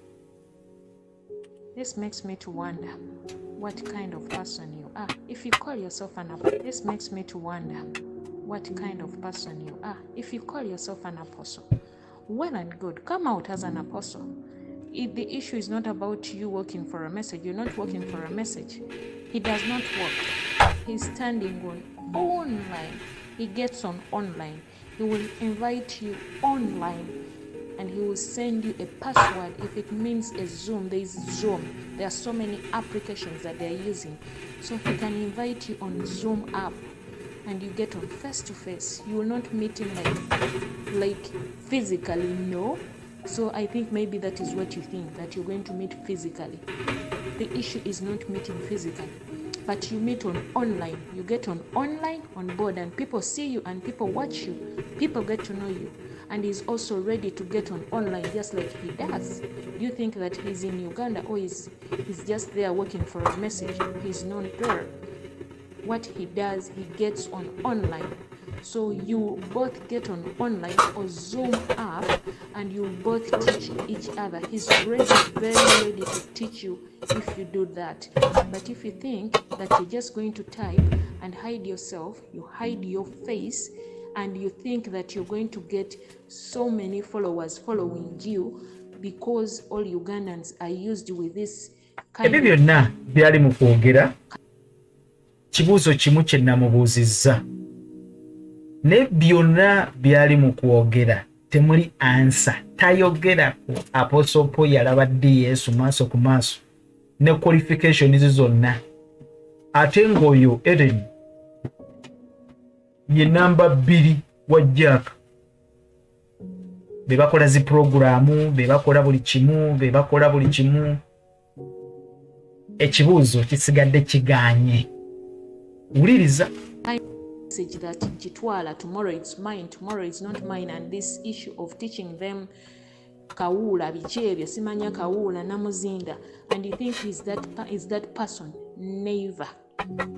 This makes me to wonder what kind of person you are. If you call yourself an apostle, this makes me to wonder what kind of person you are. If you call yourself an apostle, well and good, come out as an apostle. If the issue is not about you working for a message, you're not working for a message. He does not work. He's standing on online. He gets on online. He will invite you online and he will send you a password. If it means a Zoom, there is Zoom. There are so many applications that they're using. So he can invite you on Zoom app and you get on face to face. You will not meet him like physically, no. So I think maybe that is what you think, that you're going to meet physically. The issue is not meeting physically, but you meet on online. You get on online on board and people see you and people watch you. People get to know you. And he's also ready to get on online just like he does. Do you think that he's in Uganda or he's just there working for a message? He's not there. What he does, he gets on online. So you both get on online or Zoom app and you both teach each other. He's ready, very ready to teach you if you do that. But if you think that you're just going to type and hide yourself, you hide your face, and you think that you're going to get so many followers following you because all Ugandans are used with this kind Ebyo of byonna byali mu kwogera. Kibuuzo kimu kye namubuuzizza, ne byonna byali mu kwogera temuli answer. Tayogera ku Apostle Paul yalaba ddi Yesu maaso ku maaso ne qualifications zonna, ate ng'oyo Eren ye namba 2 wa Jack. Be bakola zi puroguramu, be bakola buli kimu, be bakola buli kimu. Ekibuuzo kisigadde kiganye. Wuliriza. Message that Jitwala, tomorrow it's mine, tomorrow it's not mine, and this issue of teaching them kawuula, biki ebyo, simanya kawuula namuzinda, and you think he's that person? Never,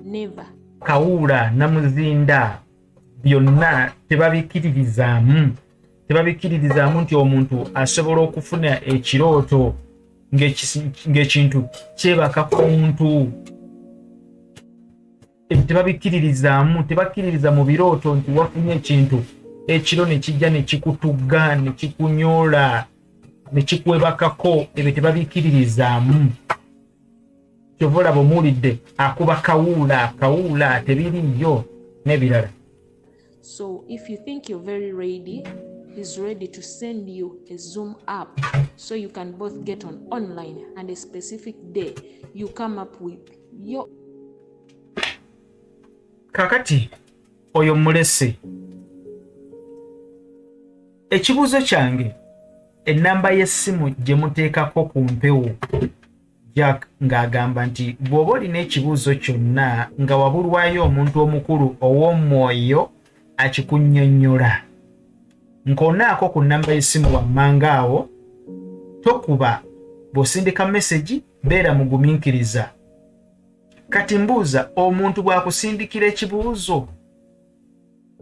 never. Kawuula namuzinda byonna tebabikkiririzaamu, tebabikkiririzaamu nti omuntu asobola okufuna ekirooto ng'ekintu kyebaka ku muntu. Ebyo tebabikkiririzaamu, tebakkiririza mu birooto nti wafunye ekintu ekiro ne kijja ne kikutugga ne kikunyoola ne kikwebakako. Ebyo tebabikkiririzaamu. Kyova olaba omuwulidde akuba kawuula, kawuula tebiriiyo n'ebirala. So if you think you're very ready, he's ready to send you a Zoom app so you can both get on online and a specific day you come up with your Kakati oyo mulese. Ekibuuzo kyange, ennamba y'essimu gye muteekako ku mpewo, Jack ng'agamba nti bw'oba olina ekibuuzo kyonna nga wabulwayo omuntu omukulu ow'omwoyo akikunnyonnyola, nkonaako ku nnamba y'essimu wammanga awo. Tokuba, bw'osindika message beera mugumiikiriza. Kati mbuuza, omuntu bw'akusindikira ekibuuzo,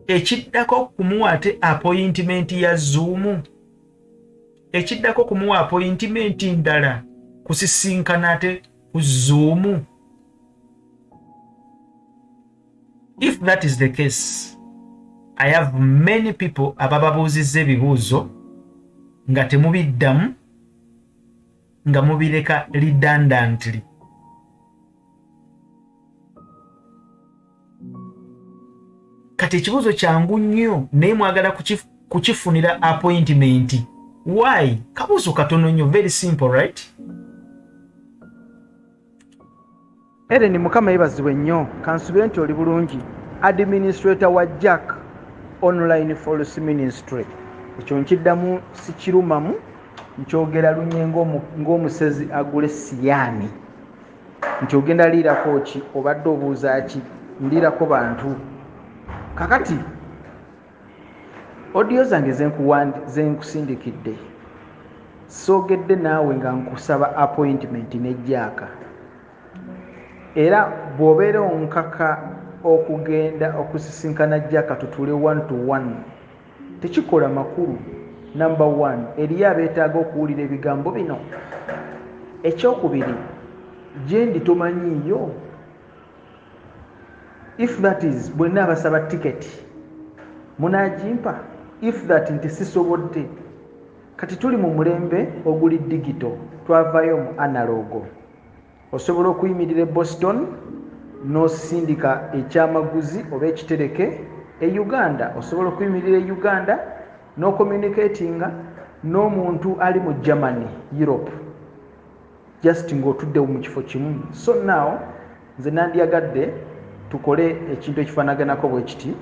ekiddako kumuwa ate appointment ya Zoom? Ekiddako kumuwa apoyintimenti ndala kusisinkana ate ku Zoom. If that is the case, I have many people abababuuzizza ebibuuzo nga temubiddamu, nga mubireka redundantly. Kati ekibuuzo kyangu nnyo, naye mwagala kukifunira appointment. Why? Kabuuzo katono nnyo, very simple, right? Eren, Mukama yebazibwe nnyo. Kansubire nti oli bulungi. Administrator wa Jack Online False Ministry, ekyo nkiddamu, sikirumamu, nkyogera lunye ng'omusezi agule siyaani nti ogenda liirako ki, obadde obuuza ki, ndiirako bantu. Kakati audio zange zenkusindikidde, soogedde naawe nga nkusaba appointment ne Jack. Era bw'obeera onkaka okugenda okusisinkana Jack tutule one to one, tekikola makulu. Number one, eriyo abeetaaga okuwulira ebigambo bino. Ekyokubiri, gyendi tomanyiiyo. If that is, bwenna abasaba tiketi munagimpa. If that nti sisobodde, kati tuli mu mulembe oguli digital, twavayo mu analog. Osobola okuyimirira e Boston n'osindika ekyamaguzi oba ekitereke e Uganda. Osobola okuyimirira e Uganda n'ocommunicatinga n'omuntu ali mu Germany, Europe, just ng'otuddewo mu kifo kimu. So now nze nandyagadde tukole ekintu ekifaanaganako bwe kiti.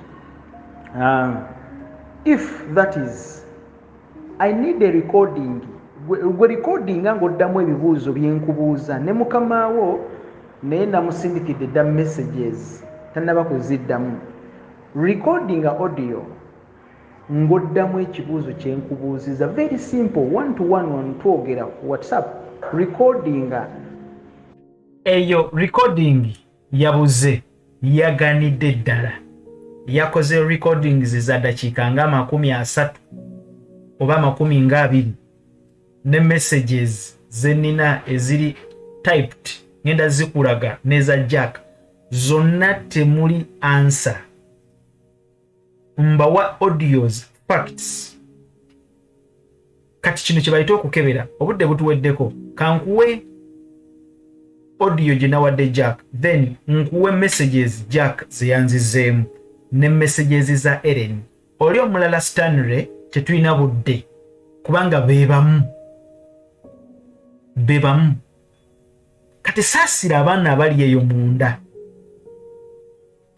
If that is, I need a recording. Gwe recordinga ng'oddamu ebibuuzo byenkubuuza ne mukamaawo, naye namusindikidde dda messages, tannaba kuziddamu. Recordinga audio ng'oddamu ekibuuzo kyenkubuuziza, very simple, one to one one, twogera ku WhatsApp. Recordinga. Eyo recording yabuze, yaganidde ddala. Yakoze recordings za dakiika nga 30 oba 20, ne messages zenina eziri typed ngenda zikulaga, neza Jack zonna temuli answer. Mbawa audios, facts. Kati kino kye bayita okukebera. Obudde butuweddeko. Kankuwe audio gye nawadde Jack, then nkuwe messages Jack zeyanzizeemu ne messages za Eren oli omulala Stanley. Tetulina budde kubanga bebamu bebamu. Kati saasira abaana abali eyo munda,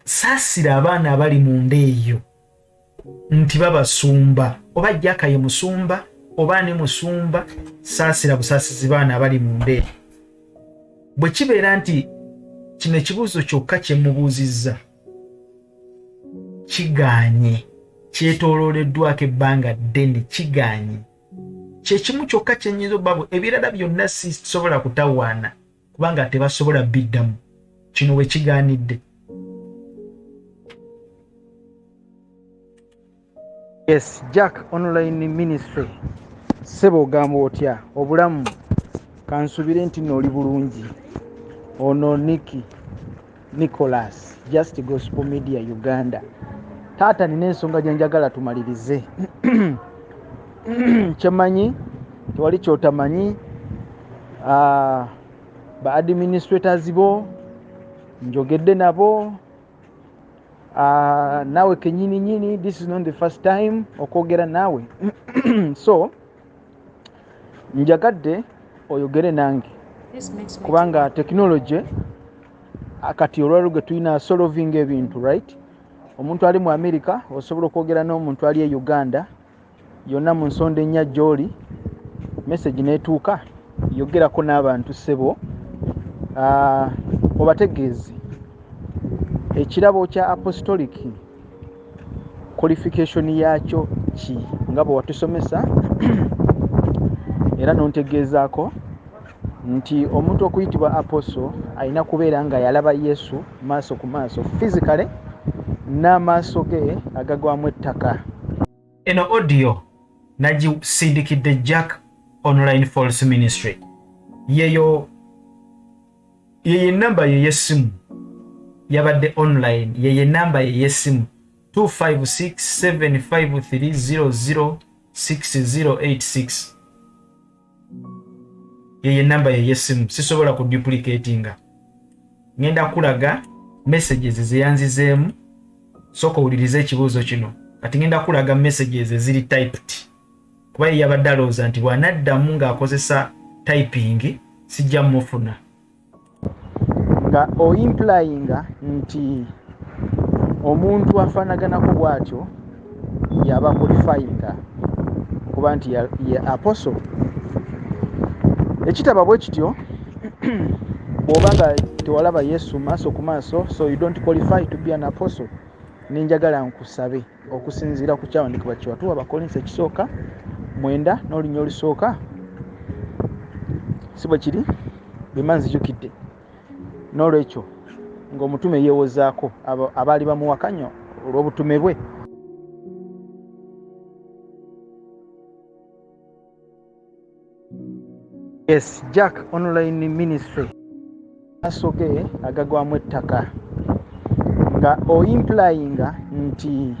saasira abaana abali munda eyo nti babasumba, oba Jack ye musumba oba ne musumba. Saasira busaasizi baana abali munda eyo. Bwe kibeera nti kino ekibuuzo kyokka kye mubuuzizza kigaanye, kyetoolooleddwako ebbanga ddene, kigaanye, kyekimu kyokka kyenyinza obbabu. Ebirala byonna sisobola kutawaana kubanga tebasobola biddamu. Kino we kigaanidde. Yes, Jack Online Ministry, ssebo, ogamba otya obulamu? Kansubire nti nno oli bulungi. Ono Niki Nicholas, Just Gospel Media Uganda. Taata, nina ensonga gye njagala tumalirize. Kyemanyi tewali kyotamanyi. Ba administrators bo njogedde nabo. Naawe kenyini nyini, this is not the first time okwogera naawe, so njagadde oyogere nange kubanga technology kati olwaliro gwe tulina solving ebintu, right? Omuntu ali mu America osobola okwogera n'omuntu ali e Uganda yonna mu nsonda ennya gy'oli, message neetuuka. Yogerako n'abantu ssebo, obategeeze ekirabo kya apostolic, qualification yakyo ki, nga bwe watusomesa era nontegeezaako nti omuntu okuyitibwa apostle alina kubeera nga yalaba Yesu maaso ku maaso, physically, n'amaaso ge agagwamu ettaka. Eno audio nagisindikidde Jack. Online False Ministry. Yeyo yeyo enamba ye yessimu yabadde online, yeyo enamba ye yessimu 256753006086, yeyo enamba ye yessimu. Sisobola ku duplicatinga. Ngenda kulaga messages zeyanzizeemu. Sooka owulirize ekibuuzo kino. Kati ngenda kulaga messages eziri typed, kuba ye yabadde alowooza nti bw'anaddamu ng'akozesa typing sijja mufuna. Nga oimplyinga nti omuntu afaanaganako bw'atyo yaba qualifyinga okuba nti ye apostle. Ekitaba bwe kityo, bw'oba nga tewalaba Yesu maaso ku maaso, so you don't qualify to be an apostle. Nenjagala nkusabe okusinziira ku kyawandiikibwa kye watuwa, Abakolinso ekisooka 9 n'olunya olusooka, si bwe kiri? Bwe nzijukidde. N'olwekyo ng'omutume yeewozaako abaali bamuwakanya olw'obutume bwe. Yes, Jack Online Ministry, maaso ge agagwamu ettaka, nga oimplyinga nti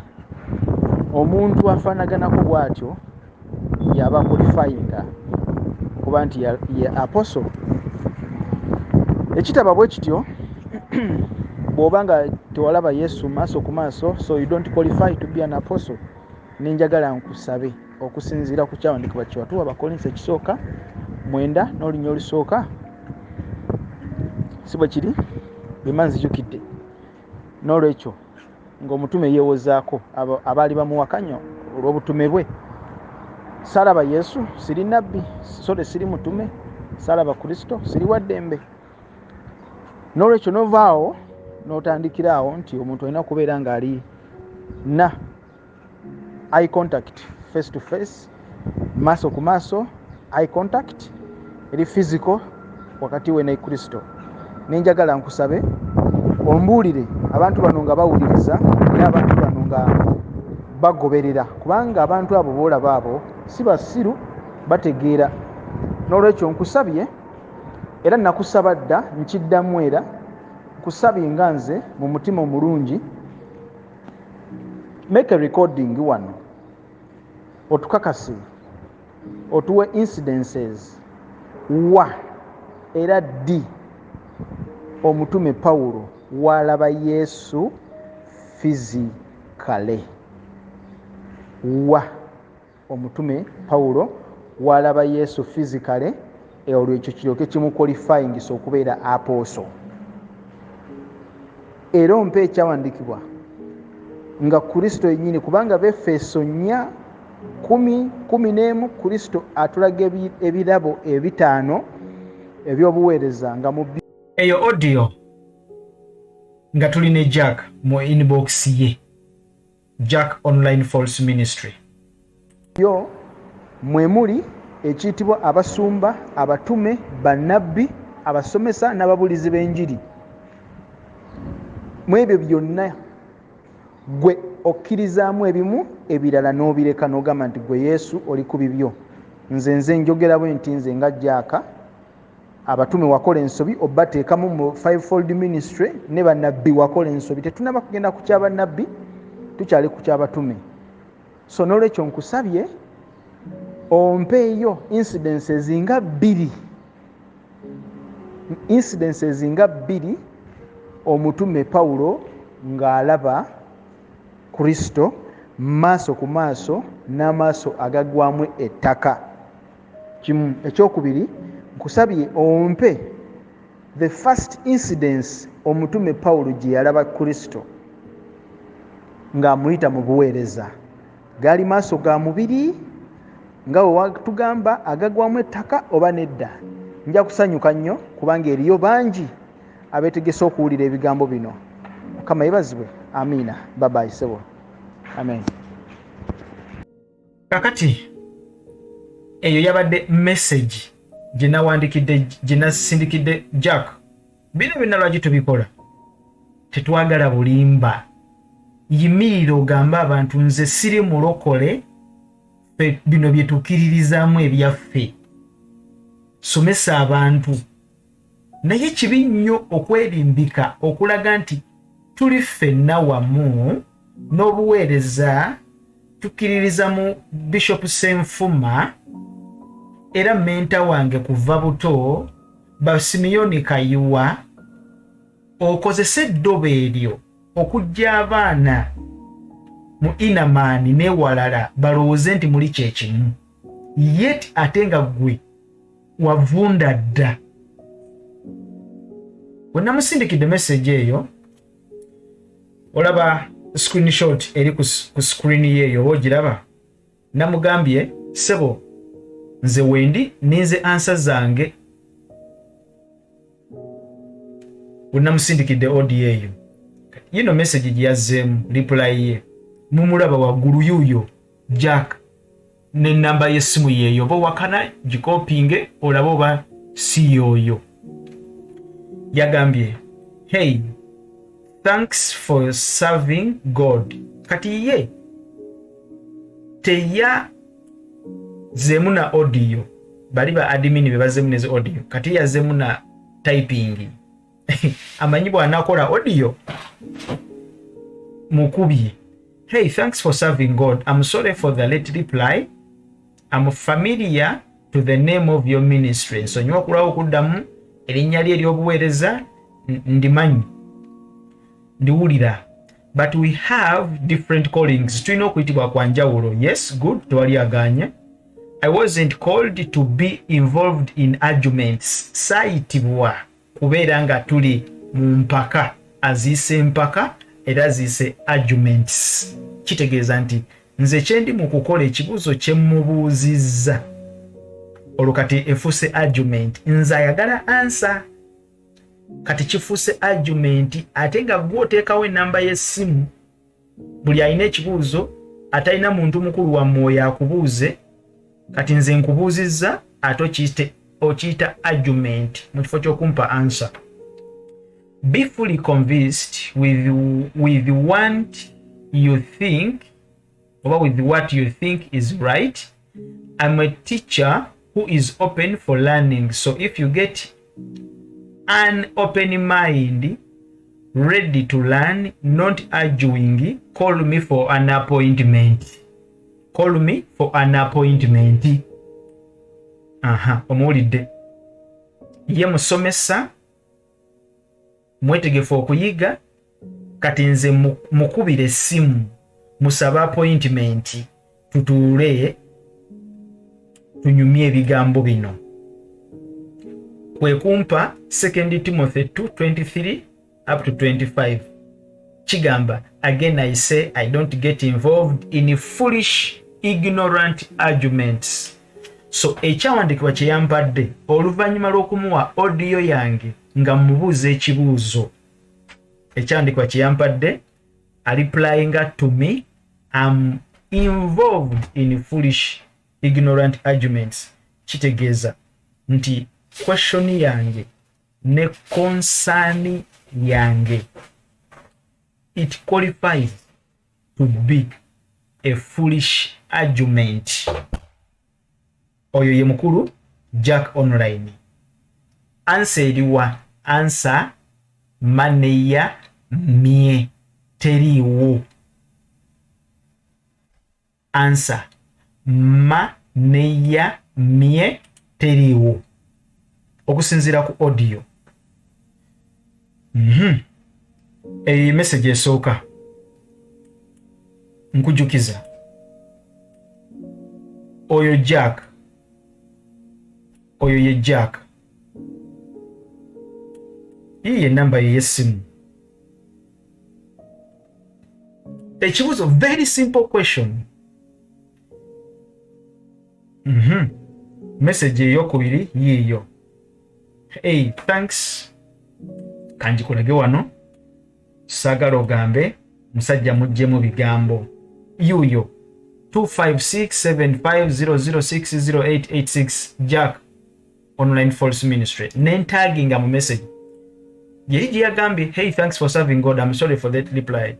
omuntu afaanaganako bw'atyo yaba qualifyinga okuba nti ye apostle. Ekitaba bwe kityo, bw'oba nga tewalaba Yesu maaso ku maaso, so you don't qualify to be an apostle. Nenjagala nkusabe okusinziira ku kyawandiikibwa kye watuwa, Abakolinso ekisooka 9 n'olunya olusooka, si bwe kiri? Bwe nzijukidde. N'olwekyo ng'omutume yeewozaako abaali bamuwakanya olw'obutume bwe. Saalaba Yesu, siri nabbi, sole siri mutume, saalaba Kristo, siri waddembe. N'olwekyo novaawo n'otandikira awo nti omuntu olina kubeera ng'ali na eye contact, face to face, maaso ku maaso, eye contact eri physical wakati we ne Kristo. Nenjagala nkusabe ombuulire, abantu bano nga bawuliriza era abantu bano nga bagoberera, kubanga abantu abo boolaba abo si basiru, bategeera. N'olwekyo nkusabye, era nakusaba dda, nkiddamu era nkusabye nga nze mu mutima omulungi, make a recording wano otukakase, otuwe incidences wa era ddi omutume Pawulo walaba Yesu physically, wa omutume Pawulo walaba Yesu physically, olwo ekyo kiryoke kimuqualifyingisa okubeera apostle. Era ompe ekyawandiikibwa nga Kristo yennyini, kubanga Befeso 4:10, 11, Kristo atulaga ebirabo ebitaano ebyobuweereza nga mu Eyo audio nga tuli ne Jack mu inbox ye, Jack Online False Ministry. Byo mwe muli ekiyitibwa abasumba, abatume, bannabbi, abasomesa n'ababulizi b'enjiri. Mu ebyo byonna gwe okkirizaamu ebimu, ebirala n'obireka, n'ogamba nti gwe Yesu oli ku bibyo. Nze njogera bwe nti, nze nga Jack, abatume wakola ensobi obateekamu mu fivefold ministry, ne bannabbi wakola ensobi. Tetunaba kugenda ku kyabannabbi, tukyali ku kyabatume. So nolwekyo nkusabye ompeeyo incidences nga bbiri, incidences nga bbiri omutume Pawulo ng'alaba Kristo maaso ku maaso n'amaaso agaggwamu ettaka. Kimu. Ekyokubiri, nkusabye ompe the first incidence omutume Pawulo gye yalaba Kristo ng'amuyita mu buweereza. Gaali maaso ga mubiri nga we watugamba agagwamu ettaka oba nedda? Nja kusanyuka nnyo, kubanga eriyo bangi abeetegese okuwulira ebigambo bino. Mukama yebazibwe. Amiina. Babayi sebo. Amen. Kakati eyo yabadde message gye nawandikidde, gye nasindikidde Jack. Bino byonna lwaki tubikola? Tetwagala bulimba. Yimirira ogambe abantu, nze siri mulokole, ffe bino bye tukkiririzaamu ebyaffe. Somesa abantu. Naye kibi nnyo okwerimbika okulaga nti tuli ffenna wamu n'obuweereza, tukkiririza mu Bishop Senfuma era menta wange kuva buto, ba Simiyoni Kayiwa, okozese eddobo eryo okujja abaana mu inamaani n'ewalala balowooze nti muli kyekimu, yet ate nga ggwe wavunda dda. Bwe namusindikidde message eyo, olaba screenshot eri ku screen ye eyo oba ogiraba, namugambye ssebo nze wendi ninze ansa zange. Bwe namusindikidde audio eyo, yino message gye yazzeemu, reply ye mumulaba waggulu yuuyo Jack n'ennamba y'essimu yeeyo, oba owakana gikopinge olabe oba si yooyo. Yagambye, "Hey, thanks for serving God." Kati ye teya zeemu na audio, bali ba admin be bazeemu nezi audio, kati yazeemu na typing. Amanyi bw'anaakola audio mukubye. "Hey, thanks for serving God. I'm sorry for the late reply. I'm familiar to the name of your ministry." Nsonyiwa okulwawo okuddamu, erinnya lye ery'obuweereza ndimanyi, ndiwulira. "But we have different callings." Tulina okuyitibwa kwa njawulo. Yes, good, tewali aganye. "I wasn't called to be involved in arguments." Saayitibwa kubeera nga tuli mu mpaka. Aziise empaka era aziise arguments, kitegeeza nti nze kyendi mu kukola, ekibuuzo kye mmubuuzizza olwo kati efuuse argument. Nze ayagala answer, kati kifuuse argument, ate nga gwe oteekawo enamba y'essimu, buli alina ekibuuzo atalina muntu mukulu wa mwoyo akubuuze. Kati nze nkubuuzizza, ate okiyita argument mu kifo ky'okumpa answer. "Be fully convinced with what you think oba with what you think is right. I'm a teacher who is open for learning, so if you get an open mind, ready to learn, not arguing, call me for an appointment." Call me for an appointment. Aha, omuwulidde, ye musomesa mwetegefu okuyiga. Kati nze mukubire essimu musabe appointment, tutuule tunyumye ebigambo bino. Kwe kumpa 2 Timothy 2:23 up to 25, kigamba, "Again I say, I don't get involved in foolish, ignorant arguments." So ekyawandiikibwa kye yampadde oluvannyuma lw'okumuwa audio yange nga mubuuza ekibuuzo, ekyawandiikibwa kye yampadde areplyinga to me, "Am involved in foolish, ignorant arguments," kitegeeza nti question yange ne concern yange, it qualifies to be a foolish argument. Oyo ye mukulu Jack Online. Answer eriwa? Answer maneya mye teriiwo. Answer maneya mye teriiwo okusinziira ku audio. Eyo message esooka. Nkujukiza, oyo Jack, oyo ye Jack, yiye enamba ye y'essimu. Ekibuuzo, very simple question. Message eyokubiri yiiyo. "Hey, thanks." Kanjikulage wano, saagala ogambe musajja muggyemu bigambo. Yuuyo 25675006086, Jack Online False Ministry. Nentaginga mu message yeri gye yagambye, "Hey, thanks for serving God. I'm sorry for that reply."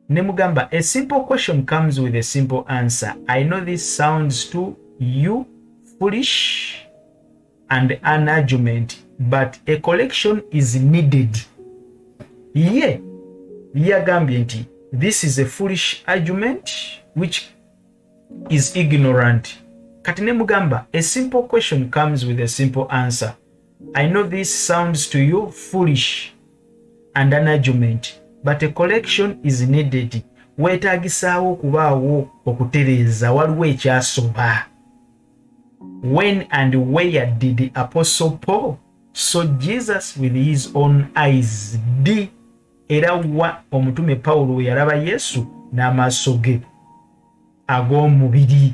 Nemugamba, "A simple question comes with a simple answer. I know this sounds to you foolish and an argument, but a collection is needed. Ye yagambye nti this is a foolish argument which is ignorant. Kati ne mugamba, a simple question comes with a simple answer. I know this sounds to you foolish and an argument, but a collection is needed. Weetaagisaawo okubaawo okutereeza, waliwo ekyasoba. When and where did the Apostle Paul saw Jesus with his own eyes? D era wa omutume Pawulo we yalaba Yesu n'amaaso ge ag'omubiri?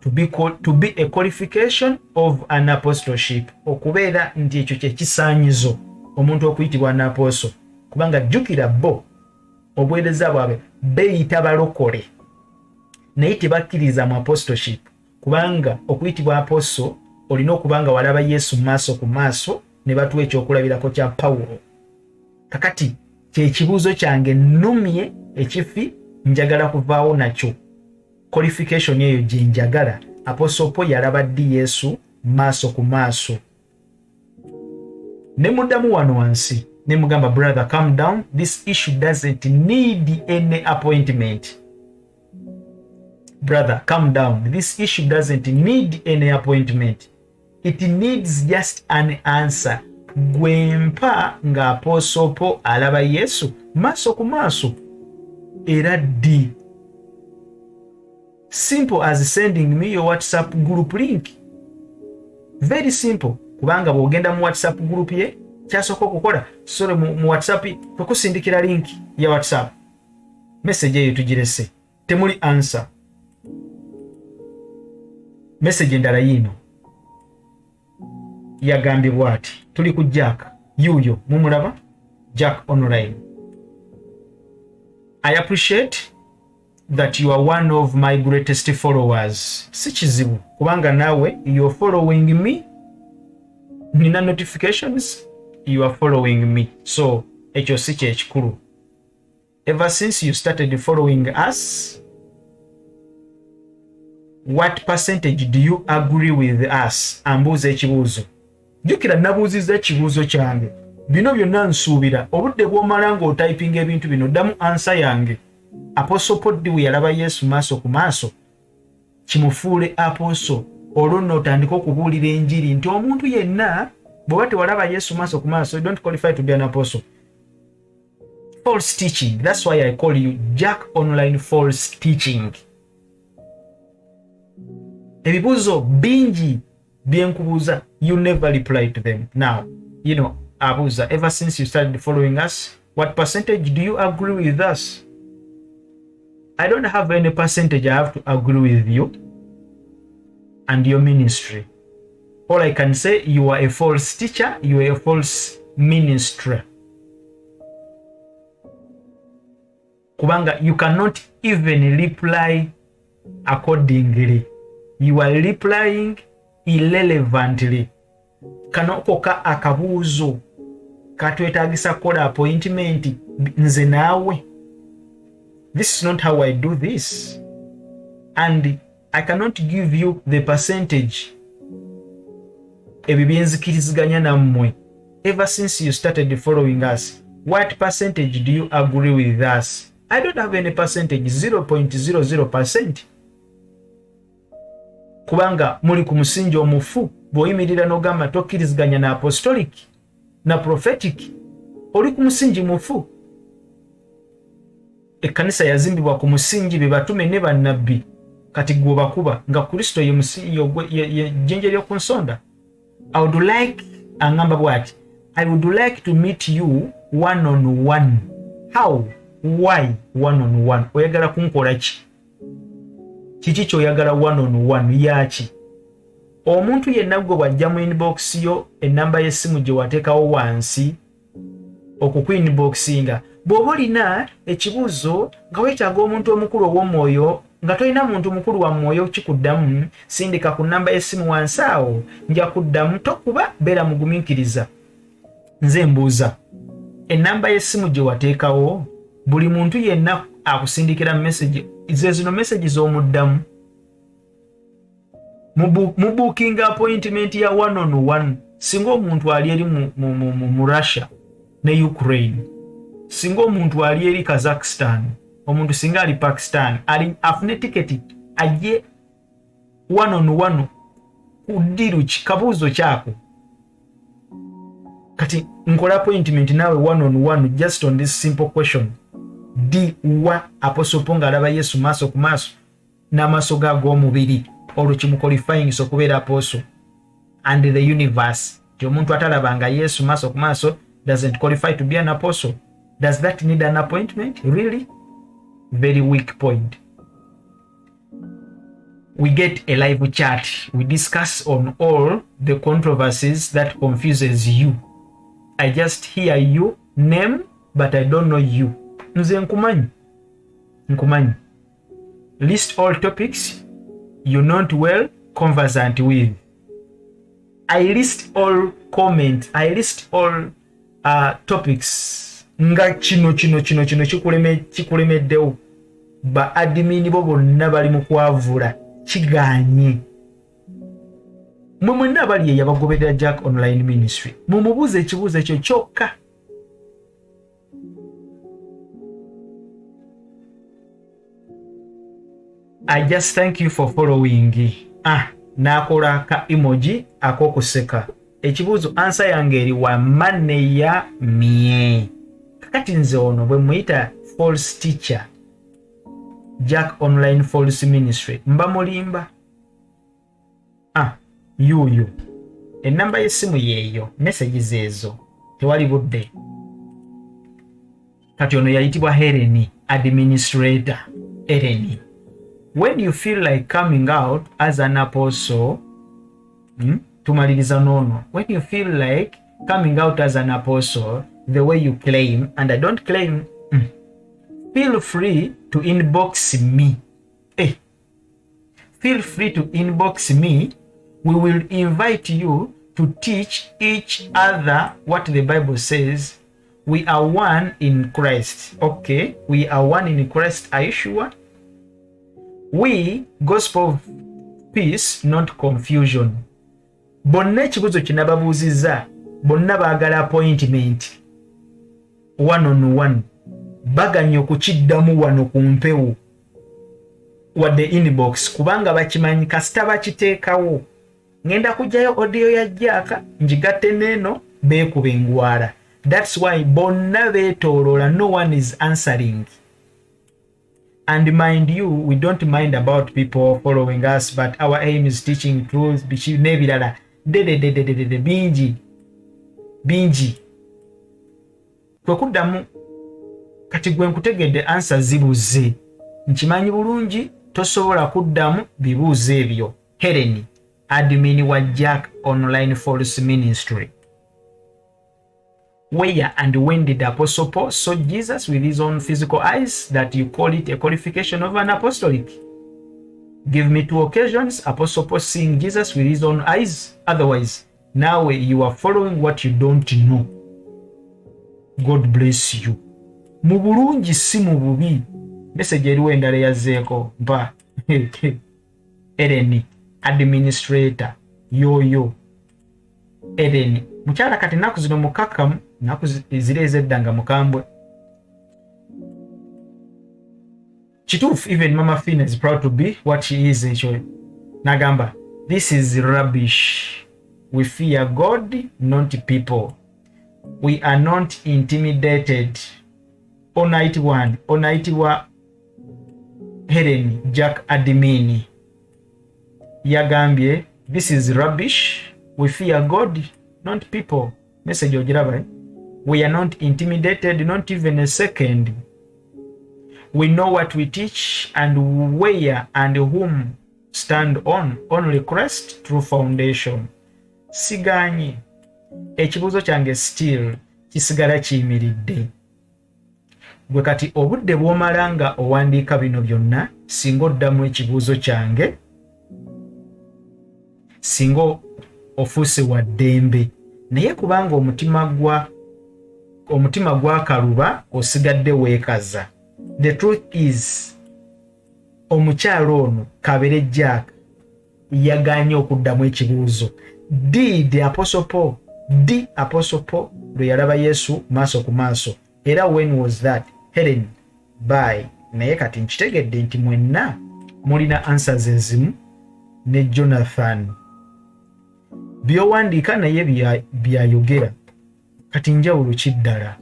To be a qualification of an apostleship, okubeera nti ekyo kye kisaanyizo omuntu okuyitibwa an apostle. Kubanga jjukira, bo obuweereza bwabwe beeyita balokole, naye tebakkiriza mu apostleship, kubanga okuyitibwa apostle olina okuba nga walaba Yesu maaso ku maaso. Ne batuwa ekyokulabirako kya Pawulo. Kakati kyekibuuzo kyange nnumye ekifi, njagala kuvaawo nakyo. Qualification eyo gye njagala. Apostle Paul yalaba ddi Yesu maaso ku maaso? Ne muddamu wano wansi ne mugamba, "Brother, calm down. This issue doesn't need any appointment. Brother, calm down. This issue doesn't need any appointment. It needs just an answer. Gwempa nga Apostle Paul alaba Yesu maaso ku maaso, era ddi? Simple as sending me your WhatsApp group link." Very simple, kubanga bw'ogenda mu WhatsApp group ye, kyasooka okukola, sorry, mu WhatsApp kwekusindikira link ya WhatsApp. Message eyo tugirese, temuli answer. Message endala yiino, yagambibwa ati, tuli ku Jack yuuyo, mumulaba, Jack Online. "I appreciate that you are one of my greatest followers." Si kizibu, kubanga naawe you are following me, nina notifications, you are following me, so ekyo si kyekikulu. "Ever since you started following us, what percentage do you agree with us?" Ambuuza ekibuuzo. Jjukira nabuuzizza ekibuuzo kyange. Bino byonna nsuubira obudde bw'omala ng'otypinga ebintu bino, ddamu answer yange. Apostle Paul ddi we yalaba Yesu maaso ku maaso kimufuule apostle? Olwo nno otandike okubuulira enjiri nti omuntu yenna bw'oba tewalaba Yesu maaso ku maaso, you don't qualify to be an apostle. False teaching. That's why I call you Jack Online false teaching. Ebibuuzo bingi byenkubuuza, you never reply to them. Now abuuza, "Ever since you started following us, what percentage do you agree with us?" I don't have any percentage I have to agree with you and your ministry. All I can say, you are a false teacher, you are a false minister, kubanga you cannot even reply accordingly. You are replying irrelevantly. Kano kokka akabuuzo katwetagisa kukola appointment nze naawe. This is not how I do this, and I cannot give you the percentage ebyo byenzikiriziganya nammwe. "Ever since you started following us, what percentage do you agree with us?" I don't have any percentage, 0.00%, kubanga muli ku musingi omufu. Bw'oyimirira n'ogamba tokkiriziganya na apostolic na prophetic, oli ku musingi mufu. Ekkanisa yazimbibwa ku musingi be batume ne bannabbi. Kati gwe obakuba nga Kristo ye jjinja ly'oku nsonda. I would like, aŋŋamba bw'ati, "I would like to meet you one on one." How? Why one on one? Oyagala kunkola ki? Kiki kyoyagala one on one yaki? Omuntu yenna gwe bw'ajja mu inbox yo, enamba y'essimu gye wateekawo wansi okukuinboxinga, bw'oba olina ekibuuzo nga weetaaga omuntu omukulu ow'omwoyo, nga tolina muntu mukulu wa mwoyo kikuddamu, sindika ku namba y'essimu wansi awo, nja kuddamu. Tokuba, beera mugumiikiriza. Nze mbuuza, enamba y'essimu gye wateekawo, buli muntu yenna akusindikira message, ze zino message z'omuddamu? Mubuukinga appointment ya one on one. Singa omuntu ali eri mu Russia ne Ukraine, singa omuntu ali eri Kazakhstan, omuntu singa ali Pakistan, ali afune tiketi ajje one on one ku ddiru kabuuzo kyako. Kati nkola appointment naawe one on one just on this simple question. Ddi wa Apostle Paul ng'alaba Yesu maaso ku maaso n'amaaso ge ag'omubiri, olwo kimuqualifyingisa okubeera apostle and the universe? Nti omuntu atalabanga Yesu maaso ku maaso doesn't qualify to be an apostle. Does that need an appointment? Really? Very weak point. We get a live chat. We discuss on all the controversies that confuses you. I just hear you name, but I don't know you. Nze nkumanyi. Nkumanyi. List all topics you're not well conversant with. I list all comments. I list all topics. Nga kino kino kino kino kikulemeddewo. Ba admin bo bonna bali mu kwavula, kiganye. Mwe mwenna abali eyo abagoberera Jack Online Ministry, mumubuuze ekibuuzo ekyo kyokka. I just thank you for following. N'akola ka emoji ak'okuseka. Ekibuuzo, answer yange eri wa maneya mye. Kakati nze ono bwe muyita false teacher, Jack Online False Ministry, mba mulimba. Yuuyo ennamba y'essimu yeeyo, messages ezo, tewali budde. Kati ono yayitibwa Helen, administrator Helen. When you feel like coming out as an apostle, tumaliriza n'ono. When you feel like coming out as an apostle the way you claim, and I don't claim, feel free to inbox me. Feel free to inbox me. We will invite you to teach each other what the Bible says. We are one in Christ. Okay, we are one in Christ. Are you sure? We gospel of peace, not confusion. Bonna ekibuuzo kye nababuuzizza, bonna baagala appointment one on one. Baganye okukiddamu wano ku mpewo wadde inbox, kubanga bakimanyi kasita bakiteekawo ngenda kugyayo audio ya Jack ngigatte neeno beekuba engwala. That's why bonna beetooloola, no one is answering. And mind you, we don't mind about people following us, but our aim is teaching truth, biki n'ebirala dededededede bingi bingi. Kwe kuddamu kati gwe nkutegedde, answer zibuze, nkimanyi bulungi tosobola kuddamu bibuuzo ebyo. Helen, admin wa Jack Online False Ministry. Where and when did Apostle Paul saw Jesus with his own physical eyes that you call it a qualification of an apostolic? Give me two occasions Apostle Paul seeing Jesus with his own eyes. Otherwise, now you are following what you don't know. God bless you. Mu bulungi si mu bubi. Message eriwo endala yazzeeko mpa. Ellen, administrator, yoyo. Ellen, mukyala kati ennaku zino mukakkamu, ennaku ziri ez'edda nga mukambwe. Kituufu, even Mama Fina is proud to be what she is. Ekyo nagamba, this is rubbish. We fear God, not people. We are not intimidated. Ono ayitibwa ani? Ono ayitibwa Helen Jack admin. Yagambye, this is rubbish. We fear God, not people. Message ogiraba, eh? We are not intimidated, not even a second. We know what we teach and where and whom stand on. Only Christ, true foundation. Siganye. Ekibuuzo kyange still kisigala kiyimiridde. Gwe kati obudde bw'omala nga owandiika bino byonna, singa oddamu ekibuuzo kyange, singa ofuuse wa ddembe. Naye kubanga omutima gwakaluba, osigadde weekaza. The truth is, omukyalo ono kabere Jack Yaganye okuddamu ekibuuzo. Did Apostle Paul, did Apostle Paul lwe yalaba Yesu maaso ku maaso, era when was that? Helen, bye. Naye kati nkitegedde nti mwenna mulina answers ezimu ne Jonathan. Byowandiika naye byayogera. Kati njawulo ki ddala?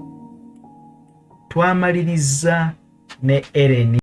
Twamaliriza ne Eren.